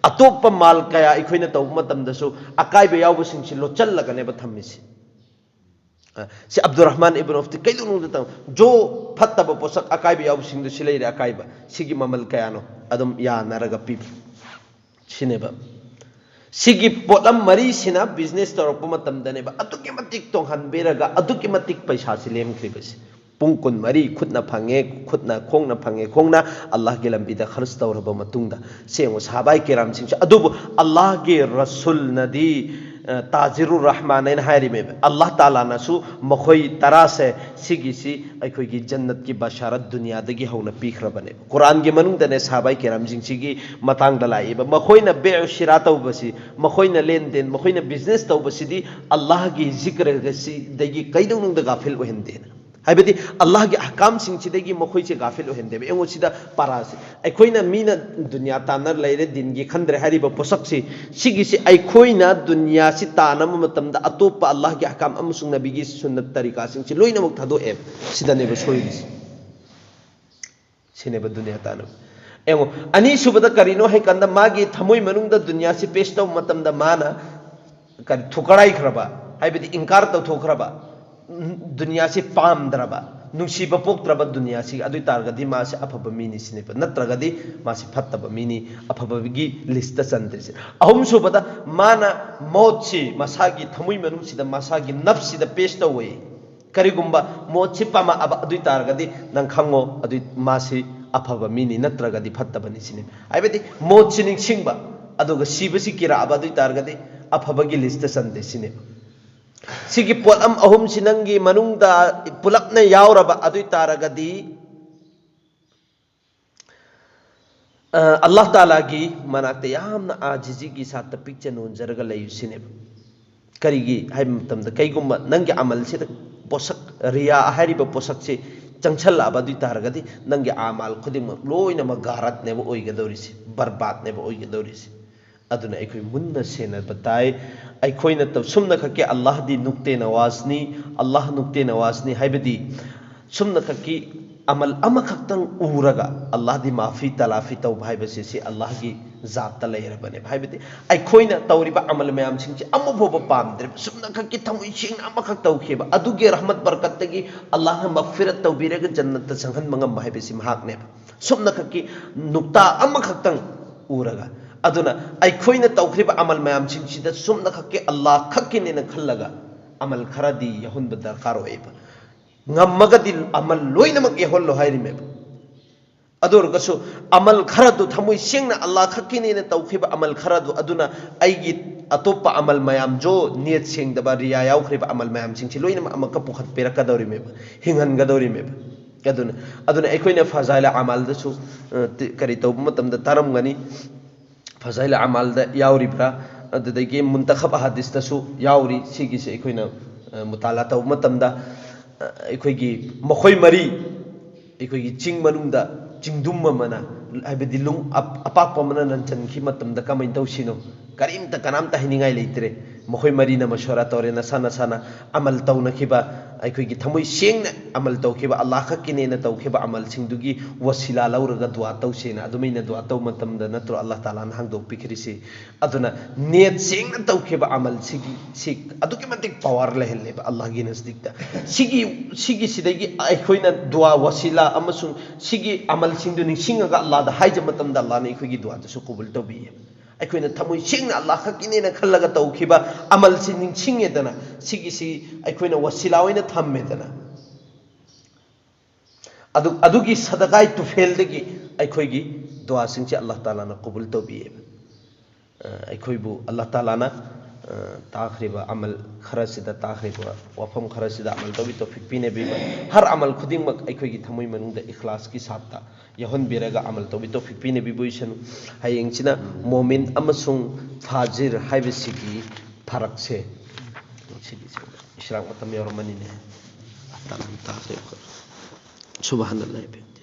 ꯑꯇꯣꯞꯄ ꯃꯥꯜ ꯀꯌꯥ ꯑꯩꯈꯣꯏꯅ ꯇꯧꯕ ꯃꯇꯝꯗꯁꯨ ꯑꯀꯥꯏꯕ ꯌꯥꯎꯕꯁꯤꯡꯁꯤ ꯂꯣꯠꯁꯤꯜꯂꯒꯅꯦꯕ ꯊꯝꯃꯤꯁꯤ꯫ ꯑ, ꯁꯤ ꯑꯕꯗꯨꯔ ꯔꯍꯃꯥꯟ ꯏꯕꯟ ꯑꯣꯐꯇꯤ ꯀꯩꯗꯧꯅꯨꯡꯗ ꯇꯧ-, ꯖꯣ ꯐꯠꯇꯕ ꯄꯣꯠꯁꯛ ꯑꯀꯥꯏꯕ ꯌꯥꯎꯕꯁꯤꯡꯗꯨ ꯁꯤ ꯂꯩꯔꯦ ꯑꯀꯥꯏꯕ꯫ ꯁꯤꯒꯤ ꯃꯃꯜ ꯀꯌꯥꯅꯣ ꯑꯗꯨꯝ ꯌꯥꯅꯔꯒ ꯄꯤꯕ꯫ ꯁꯤꯅꯦꯕ꯫ ꯁꯤꯒꯤ ꯄꯣꯠꯂꯝ ꯃꯔꯤꯁꯤꯅ ꯕꯤꯖꯤꯅꯦꯁ ꯇꯧꯔꯛꯄ ꯃꯇꯝꯗꯅꯦꯕ ꯑꯗꯨꯛꯀꯤ ꯃꯇꯤꯛ ꯇꯣꯡꯍꯟꯕꯤꯔꯒ ꯑꯗꯨꯛꯀꯤ ꯃꯇꯤꯛ ꯄꯩꯁꯥꯁꯤ ꯂꯦꯝꯈ꯭ꯔꯤꯕꯁꯤ꯫ ꯄꯨꯡ ꯀꯨꯟꯃꯔꯤ ꯈꯨꯠꯅ ꯐꯪꯉꯦ, ꯈꯨꯠꯅ ꯈꯣꯡꯅ ꯐꯪꯉꯦ, ꯈꯣꯡꯅ ꯑꯜꯂꯥꯍꯒꯤ ꯂꯝꯕꯤꯗ ꯈꯔꯆ ꯇꯧꯔꯕ ꯃꯇꯨꯡꯗ꯫ ꯁꯦꯡꯕ ꯁꯍꯥꯕꯥꯏ ꯀꯤꯔꯥꯝꯁꯤꯡꯁꯨ꯫ ꯑꯗꯨꯕꯨ ꯑꯜꯂꯥꯍꯒꯤ ꯔꯁꯨꯜꯅꯗꯤ, ꯑ, ꯇꯥꯖꯤꯔꯨ ꯔꯍꯃꯥꯟ ꯍꯥꯏꯅ ꯍꯥꯏꯔꯤꯃꯦꯕ꯫ ꯑꯜꯂꯥꯍ ꯇꯥꯂꯥꯅꯁꯨ ꯃꯈꯣꯏ ꯇꯔꯥꯁꯦ ꯁꯤꯒꯤꯁꯤ ꯑꯩꯈꯣꯏꯒꯤ ꯖꯟꯅꯠꯀꯤ ꯕꯁꯥꯔꯠ ꯗꯨꯅꯤꯌꯥꯗꯒꯤ ꯍꯧꯅ ꯄꯤꯈ꯭ꯔꯕꯅꯦꯕ꯫ ꯀꯨꯔꯥꯟꯒꯤ ꯃꯅꯨꯡꯗꯅꯦ ꯁꯍꯥꯕꯥꯏ ꯀꯤꯔꯥꯝꯁꯤꯡꯁꯤꯒꯤ ꯃꯇꯥꯡꯗ ꯂꯥꯛꯏꯕ꯫ ꯃꯈꯣꯏꯅ ꯕꯦ ꯁꯤꯔꯥ ꯇꯧꯕꯁꯤ, ꯃꯈꯣꯏꯅ ꯂꯦꯟꯗꯦꯟ, ꯃꯈꯣꯏꯅ ꯕꯤꯖꯤꯅꯦꯁ ꯇꯧꯕꯁꯤꯗꯤ ꯑꯜꯂꯥꯍꯒꯤ ꯖꯤꯀ꯭ꯔꯒꯁꯤꯗꯒꯤ ꯀꯩꯗꯧꯅꯨꯡꯗ ꯒꯥꯐꯤꯜ ꯑꯣꯏꯍꯟꯗꯦꯅ꯫ ꯍꯥꯏꯕꯗꯤ ꯑꯜꯂꯥꯍꯒꯤ ꯑꯍꯀꯥꯝꯁꯤꯡꯁꯤꯗꯒꯤ ꯃꯈꯣꯏꯁꯦ ꯒꯥꯐꯤꯜ ꯑꯣꯏꯍꯟꯗꯦꯕ꯫ ꯌꯦꯡꯉꯣ ꯁꯤꯗ ꯄꯥꯔꯥꯁꯦ꯫ ꯑꯩꯈꯣꯏꯅ ꯃꯤꯅ ꯗꯨꯅꯤꯌꯥ ꯇꯥꯟꯅ ꯂꯩꯔꯦ, ꯗꯤꯟꯒꯤ ꯈꯟꯗ꯭ꯔꯦ ꯍꯥꯏꯔꯤꯕ ꯄꯣꯠꯁꯛꯁꯤ, ꯁꯤꯒꯤꯁꯤ ꯑꯩꯈꯣꯏꯅ ꯗꯨꯅꯤꯌꯥꯁꯤ ꯇꯥꯟꯅꯕ ꯃꯇꯝꯗ ꯑꯇꯣꯞꯄ ꯑꯜꯂꯥꯍꯒꯤ ꯑꯍꯀꯥꯝ ꯑꯃꯁꯨꯡ ꯅꯕꯤꯒꯤ ꯁꯨꯟꯅꯠ ꯇꯔꯤꯀꯥꯁꯤꯡꯁꯤ ꯂꯣꯏꯅꯃꯛ ꯊꯥꯗꯣꯛꯑꯦꯕ꯫ ꯁꯤꯗꯅꯦꯕ ꯁꯣꯏꯔꯤꯁꯦ꯫ ꯁꯤꯅꯦꯕ ꯗꯨꯅꯤꯌꯥ ꯇꯥꯟꯅꯕ꯫ ꯌꯦꯡꯉꯣ, ꯑꯅꯤꯁꯨꯕꯗ ꯀꯔꯤꯅꯣ ꯍꯥꯏꯀꯥꯟꯗ ꯃꯥꯒꯤ ꯊꯃꯣꯏ ꯃꯅꯨꯡꯗ ꯗꯨꯅꯤꯌꯥꯁꯤ ꯄꯦꯁ ꯇꯧꯕ ꯃꯇꯝꯗ ꯃꯥꯅ ꯀꯔꯤ ꯊꯨꯀꯥꯏꯈ꯭ꯔꯕ, ꯍꯥꯏꯕꯗꯤ ꯏꯟꯀꯥꯔ ꯇꯧꯊꯣꯛꯈ꯭ꯔꯕ, ꯎꯝ, ꯗꯨꯅꯤꯌꯥꯁꯤ ꯄꯥꯝꯗ꯭ꯔꯕ꯫ ꯅꯨꯡꯁꯤꯕ ꯄꯣꯛꯇ꯭ꯔꯕ ꯗꯨꯅꯤꯌꯥꯁꯤꯒꯤ, ꯑꯗꯨ ꯑꯣꯏ ꯇꯥꯔꯒꯗꯤ ꯃꯥꯁꯦ ꯑꯐꯕ ꯃꯤꯅꯤ ꯁꯤꯅꯦꯕ, ꯅꯠꯇ꯭ꯔꯒꯗꯤ ꯃꯥꯁꯦ ꯐꯠꯇꯕ ꯃꯤꯅꯤ, ꯑꯐꯕꯒꯤ ꯂꯤꯁꯇ ꯆꯟꯗ꯭ꯔꯤꯁꯦ꯫ ꯑꯍꯨꯝꯁꯨꯕꯗ, ꯃꯥꯅ ꯃꯣꯠꯁꯤ ꯃꯁꯥꯒꯤ ꯊꯃꯣꯏ ꯃꯅꯨꯡꯁꯤꯗ, ꯃꯁꯥꯒꯤ ꯅꯞꯁꯤꯗ ꯄꯦꯁ ꯇꯧꯋꯦ꯫ ꯀꯔꯤꯒꯨꯝꯕ ꯃꯣꯠꯁꯤ ꯄꯥꯝꯃꯛꯑꯕ ꯑꯗꯨ ꯑꯣꯏ ꯇꯥꯔꯒꯗꯤ ꯅꯪ ꯈꯪꯉꯣ, ꯑꯗꯨ ꯃꯥꯁꯤ ꯑꯐꯕ ꯃꯤꯅꯤ ꯅꯠꯇ꯭ꯔꯒꯗꯤ ꯐꯠꯇꯕꯅꯤ ꯁꯤꯅꯤ꯫ ꯍꯥꯏꯕꯗꯤ ꯃꯣꯠꯁꯤ ꯅꯤꯡꯁꯤꯡꯕ ꯑꯗꯨꯒ ꯁꯤꯕꯁꯤ ꯀꯤꯔꯛꯑꯕ ꯑꯗꯨ ꯑꯣꯏ ꯇꯥꯔꯒꯗꯤ ꯑꯐꯕꯒꯤ ꯂꯤꯁꯇ ꯆꯟꯗꯦ ꯁꯤꯅꯦꯕ꯫ ꯁꯤꯒꯤ ꯄꯣꯠꯂꯝ ꯑꯍꯨꯝꯁꯤ ꯅꯪꯒꯤ ꯃꯅꯨꯡꯗ ꯄꯨꯂꯞꯅ ꯌꯥꯎꯔꯕ ꯑꯗꯨ ꯑꯣꯏ ꯇꯥꯔꯒꯗꯤ, ꯑ, ꯑꯜꯂꯥꯍ ꯇꯥꯂꯥꯒꯤ ꯃꯅꯥꯛꯇ ꯌꯥꯝꯅ ꯑꯥꯖꯤꯖꯤꯒꯤ ꯁꯥꯠꯇ ꯄꯤꯛꯆ ꯅꯣꯟꯖꯔꯒ ꯂꯩꯌꯨ ꯁꯤꯅꯦꯕ꯫ ꯀꯔꯤꯒꯤ ꯍꯥꯏꯕ ꯃꯇꯝꯗ, ꯀꯩꯒꯨꯝꯕ ꯅꯪꯒꯤ ꯑꯃꯜꯁꯤꯗ ꯄꯣꯁꯛ, ꯔꯤꯌꯥ ꯍꯥꯏꯔꯤꯕ ꯄꯣꯁꯛꯁꯤ ꯆꯪꯁꯜꯂꯛꯑꯕ ꯑꯗꯨ ꯑꯣꯏ ꯇꯥꯔꯒꯗꯤ ꯅꯪꯒꯤ ꯑꯃꯥꯜ ꯈꯨꯗꯤꯡꯃꯛ ꯂꯣꯏꯅꯃꯛ ꯒꯥꯔꯠꯅꯦꯕ ꯑꯣꯏꯒꯗꯧꯔꯤꯁꯤ, ꯕꯔꯕꯥꯠꯅꯦꯕ ꯑꯣꯏꯒꯗꯧꯔꯤꯁꯤ꯫ ꯑꯗꯨꯅ ꯑꯩꯈꯣꯏ ꯃꯨꯟꯅ ꯁꯦꯟꯅꯕ ꯇꯥꯏ꯫ ꯑꯩꯈꯣꯏꯅ ꯇꯧ-, ꯁꯨꯝꯅ ꯈꯛꯀꯤ ꯑꯜꯂꯥꯍꯗꯤ ꯅꯨꯛꯇꯦ ꯅꯋꯥꯖꯅꯤ, ꯑꯜꯂꯥꯍ ꯅꯨꯛꯇꯦ ꯅꯋꯥꯖꯅꯤ ꯍꯥꯏꯕꯗꯤ ꯁꯨꯝꯅ ꯈꯛꯀꯤ ꯑꯃꯜ ꯑꯃꯈꯛꯇꯪ ꯎꯔꯒ ꯑꯜꯂꯥꯍꯗꯤ ꯃꯥꯐꯤ ꯇꯂꯥꯐꯤ ꯇꯧꯕ ꯍꯥꯏꯕꯁꯤ ꯁꯤ ꯑꯜꯂꯥꯍꯒꯤ ꯖꯥꯠꯇ ꯂꯩꯔꯕꯅꯦꯕ꯫ ꯍꯥꯏꯕꯗꯤ ꯑꯩꯈꯣꯏꯅ ꯇꯧꯔꯤꯕ ꯑꯃꯜ ꯃꯌꯥꯝꯁꯤꯡꯁꯤ ꯑꯃꯐꯥꯎꯕ ꯄꯥꯝꯗ꯭ꯔꯦꯕ, ꯁꯨꯝꯅ ꯈꯛꯀꯤ ꯊꯃꯣꯏ ꯁꯦꯡꯅ ꯑꯃꯈꯛ ꯇꯧꯈꯤꯕ ꯑꯗꯨꯒꯤ ꯔꯍꯃꯠ ꯕꯔꯀꯠꯇꯒꯤ ꯑꯜꯂꯥꯍꯅ ꯃꯒꯐꯤꯔꯠ ꯇꯧꯕꯤꯔꯒ ꯖꯟꯅꯠꯇ ꯆꯪꯍꯟꯕ ꯉꯝꯕ ꯍꯥꯏꯕꯁꯤ ꯃꯍꯥꯛꯅꯦꯕ꯫ ꯁꯨꯝꯅ ꯈꯛꯀꯤ ꯅꯨꯛꯇꯥ ꯑꯃꯈꯛꯇꯪ ꯎꯔꯒ, ꯑꯗꯨꯅ ꯑꯩꯈꯣꯏꯅ ꯇꯧꯈ꯭ꯔꯤꯕ ꯑꯃꯜ ꯃꯌꯥꯝꯁꯤꯡꯁꯤꯗ ꯁꯨꯝꯅ ꯈꯛꯀꯤ ꯑꯜꯂꯥꯍ ꯈꯛꯀꯤꯅꯦꯅ ꯈꯜꯂꯒ ꯑꯃꯜ ꯈꯔꯗꯤ ꯌꯥꯎꯍꯟꯕ ꯗꯔꯀꯥꯔ ꯑꯣꯏꯌꯦꯕ꯫ ꯉꯝꯃꯒꯗꯤ ꯑꯃꯜ ꯂꯣꯏꯅꯃꯛ ꯌꯥꯎꯍꯜꯂꯣ ꯍꯥꯏꯔꯤꯃꯦꯕ꯫ ꯑꯗꯨ ꯑꯣꯏꯔꯒꯁꯨ ꯑꯃꯜ ꯈꯔꯗꯨ, ꯊꯃꯣꯏ ꯁꯦꯡꯅ ꯑꯜꯂꯥꯍ ꯈꯛꯀꯤꯅꯦꯅ ꯇꯧꯈꯤꯕ ꯑꯃꯜ ꯈꯔꯗꯨ, ꯑꯗꯨꯅ ꯑꯩꯒꯤ ꯑꯇꯣꯞꯄ ꯑꯃꯜ ꯃꯌꯥꯝꯁꯨ, ꯅꯤꯌꯠ ꯁꯦꯡꯗꯕ, ꯔꯤꯌꯥ ꯌꯥꯎꯈ꯭ꯔꯤꯕ ꯑꯃꯜ ꯃꯌꯥꯝꯁꯤꯡꯁꯤ ꯂꯣꯏꯅꯃꯛ ꯑꯃꯨꯛꯀ ꯄꯨꯈꯠꯄꯤꯔꯛꯀꯗꯧꯔꯤꯃꯦꯕ, ꯍꯤꯡꯍꯟꯒꯗꯧꯔꯤꯃꯦꯕ꯫ ꯑꯗꯨꯅ, ꯑꯗꯨꯅ ꯑꯩꯈꯣꯏꯅ ꯐꯖꯥꯏꯂ ꯑꯃꯥꯜꯗꯁꯨ, ꯑ, ꯇꯤ-, ꯀꯔꯤ ꯇꯧꯕ ꯃꯇꯝꯗ ꯇꯥꯔꯝꯒꯅꯤ, ꯐꯖꯥꯏꯂ ꯑꯃꯥꯜꯗ ꯌꯥꯎꯔꯤꯕ꯭ꯔꯥ, ꯑꯗꯨꯗꯒꯤ ꯃꯨꯟꯇꯈꯕ ꯍꯥꯗꯤꯁꯇꯁꯨ ꯌꯥꯎꯔꯤ꯫ ꯁꯤꯒꯤꯁꯦ ꯑꯩꯈꯣꯏꯅ, ꯑ, ꯃꯨꯇꯥꯂꯥ ꯇꯧꯕ ꯃꯇꯝꯗ, ꯑ, ꯑꯩꯈꯣꯏꯒꯤ ꯃꯈꯣꯏ ꯃꯔꯤ, ꯑꯩꯈꯣꯏꯒꯤ ꯆꯤꯡ ꯃꯅꯨꯡꯗ ꯆꯤꯡꯗꯨꯝ ꯑꯃꯅ, ꯍꯥꯏꯕꯗꯤ ꯂꯨꯡ ꯑꯞ-, ꯑꯄꯥꯛꯄ ꯑꯃꯅ ꯂꯟꯆꯟꯈꯤ ꯃꯇꯝꯗ ꯀꯃꯥꯏꯅ ꯇꯧꯁꯤꯅꯣ? ꯀꯔꯤꯝꯇ, ꯀꯅꯥꯝꯇ ꯍꯥꯏꯅꯤꯡꯉꯥꯏ ꯂꯩꯇ꯭ꯔꯦ꯫ ꯃꯈꯣꯏ ꯃꯔꯤꯅ ꯃꯁꯣꯔꯥ ꯇꯧꯔꯦ, ꯅꯁꯥ ꯅꯁꯥꯅ ꯑꯃꯜ ꯇꯧꯅꯈꯤꯕ ꯑꯩꯈꯣꯏꯒꯤ ꯊꯃꯣꯏ ꯁꯦꯡꯅ ꯑꯃꯜ ꯇꯧꯈꯤꯕ, ꯑꯜꯂꯥꯍ ꯈꯛꯀꯤꯅꯦꯅ ꯇꯧꯈꯤꯕ ꯑꯃꯜꯁꯤꯡꯗꯨꯒꯤ ꯋꯁꯤꯂꯥ ꯂꯧꯔꯒ ꯗꯨꯋꯥ ꯇꯧꯁꯦꯅ ꯑꯗꯨꯃꯥꯏꯅ ꯗꯨꯋꯥ ꯇꯧꯕ ꯃꯇꯝꯗ ꯅꯠꯇ꯭ꯔꯣ ꯑꯜꯂꯥꯍ ꯇꯥꯂꯥꯅ ꯍꯥꯡꯗꯣꯛꯄꯤꯈ꯭ꯔꯤꯁꯤ? ꯑꯗꯨꯅ ꯅꯤꯌꯠ ꯁꯦꯡꯅ ꯇꯧꯈꯤꯕ ꯑꯃꯜꯁꯤꯒꯤ ꯁꯤ ꯑꯗꯨꯛꯀꯤ ꯃꯇꯤꯛ ꯄꯋꯥꯔ ꯂꯩꯍꯜꯂꯦꯕ ꯑꯜꯂꯥꯍꯒꯤ ꯅꯖꯗꯤꯛꯇ꯫ ꯁꯤꯒꯤ ꯁꯤꯒꯤꯁꯤꯗꯒꯤ ꯑꯩꯈꯣꯏꯅ ꯗꯨꯋꯥ, ꯋꯁꯤꯂꯥ ꯑꯃꯁꯨꯡ ꯁꯤꯒꯤ ꯑꯃꯜꯁꯤꯡꯗꯨ ꯅꯤꯡꯁꯤꯡꯉꯒ ꯑꯜꯂꯥꯍꯗ ꯍꯥꯏꯖꯕ ꯃꯇꯝꯗ ꯑꯜꯂꯥꯍꯅ ꯑꯩꯈꯣꯏꯒꯤ ꯗꯨꯋꯥꯗꯨꯁꯨ ꯀꯕꯨꯜ ꯇꯧꯕꯤꯌꯦꯕ꯫ ꯑꯩꯈꯣꯏꯅ ꯊꯃꯣꯏ ꯁꯦꯡꯅ ꯑꯜꯂꯥꯍ ꯈꯛꯀꯤꯅꯦꯅ ꯈꯜꯂꯒ ꯇꯧꯈꯤꯕ ꯑꯃꯜꯁꯤ ꯅꯤꯡꯁꯤꯡꯉꯦꯗꯅ, ꯁꯤꯒꯤꯁꯤ ꯑꯩꯈꯣꯏꯅ ꯋꯁꯤꯂꯥ ꯑꯣꯏꯅ ꯊꯝꯃꯦꯗꯅ, ꯑꯗꯨ ꯑꯗꯨꯒꯤ ꯁꯗꯀꯥꯏ ꯇꯨꯐꯦꯜꯗꯒꯤ ꯑꯩꯈꯣꯏꯒꯤ ꯗꯨꯋꯥꯁꯤꯡꯁꯦ ꯑꯜꯂꯥꯍ ꯇꯥꯂꯥꯅ ꯀꯕꯨꯜ ꯇꯧꯕꯤꯌꯦꯕ꯫ ꯑ, ꯑꯩꯈꯣꯏꯕꯨ ꯑꯜꯂꯥꯍ ꯇꯥꯂꯥꯅ, ꯑ, ꯇꯥꯈ꯭ꯔꯤꯕ ꯑꯃꯜ ꯈꯔꯁꯤꯗ, ꯇꯥꯈ꯭ꯔꯤꯕ ꯋꯥꯐꯝ ꯈꯔꯁꯤꯗ ꯑꯃꯜ ꯇꯧꯕꯤ ꯇꯧꯐꯤꯛ ꯄꯤꯅꯕꯤꯕ꯫ ꯍꯔ ꯑꯃꯜ ꯈꯨꯗꯤꯡꯃꯛ ꯑꯩꯈꯣꯏꯒꯤ ꯊꯃꯣꯏ ꯃꯅꯨꯡꯗ ꯏꯈ꯭ꯂꯥꯁꯀꯤ ꯁꯥꯠꯇ ꯌꯥꯎꯍꯟꯕꯤꯔꯒ ꯑꯃꯜ ꯇꯧꯕꯤ ꯇꯧꯐꯤꯛ ꯄꯤꯅꯕꯤꯕ ꯑꯣꯏꯁꯅꯨ꯫ ꯍꯌꯦꯡꯁꯤꯅ ꯃꯣꯃꯤꯟ ꯑꯃꯁꯨꯡ ꯐꯥꯖꯤꯔ ꯍꯥꯏꯕꯁꯤꯒꯤ ꯐꯔꯛꯁꯦ, ꯁꯤꯒꯤꯁꯦ ꯏꯁ꯭ꯔꯥꯛ ꯃꯇꯝ ꯌꯧꯔꯝꯃꯅꯤꯅꯦ꯫ ꯇꯥꯈ꯭ꯔꯦ ꯑꯩꯈꯣꯏ꯫ ꯁꯨꯕꯍꯥꯅꯜꯂꯥꯍ꯫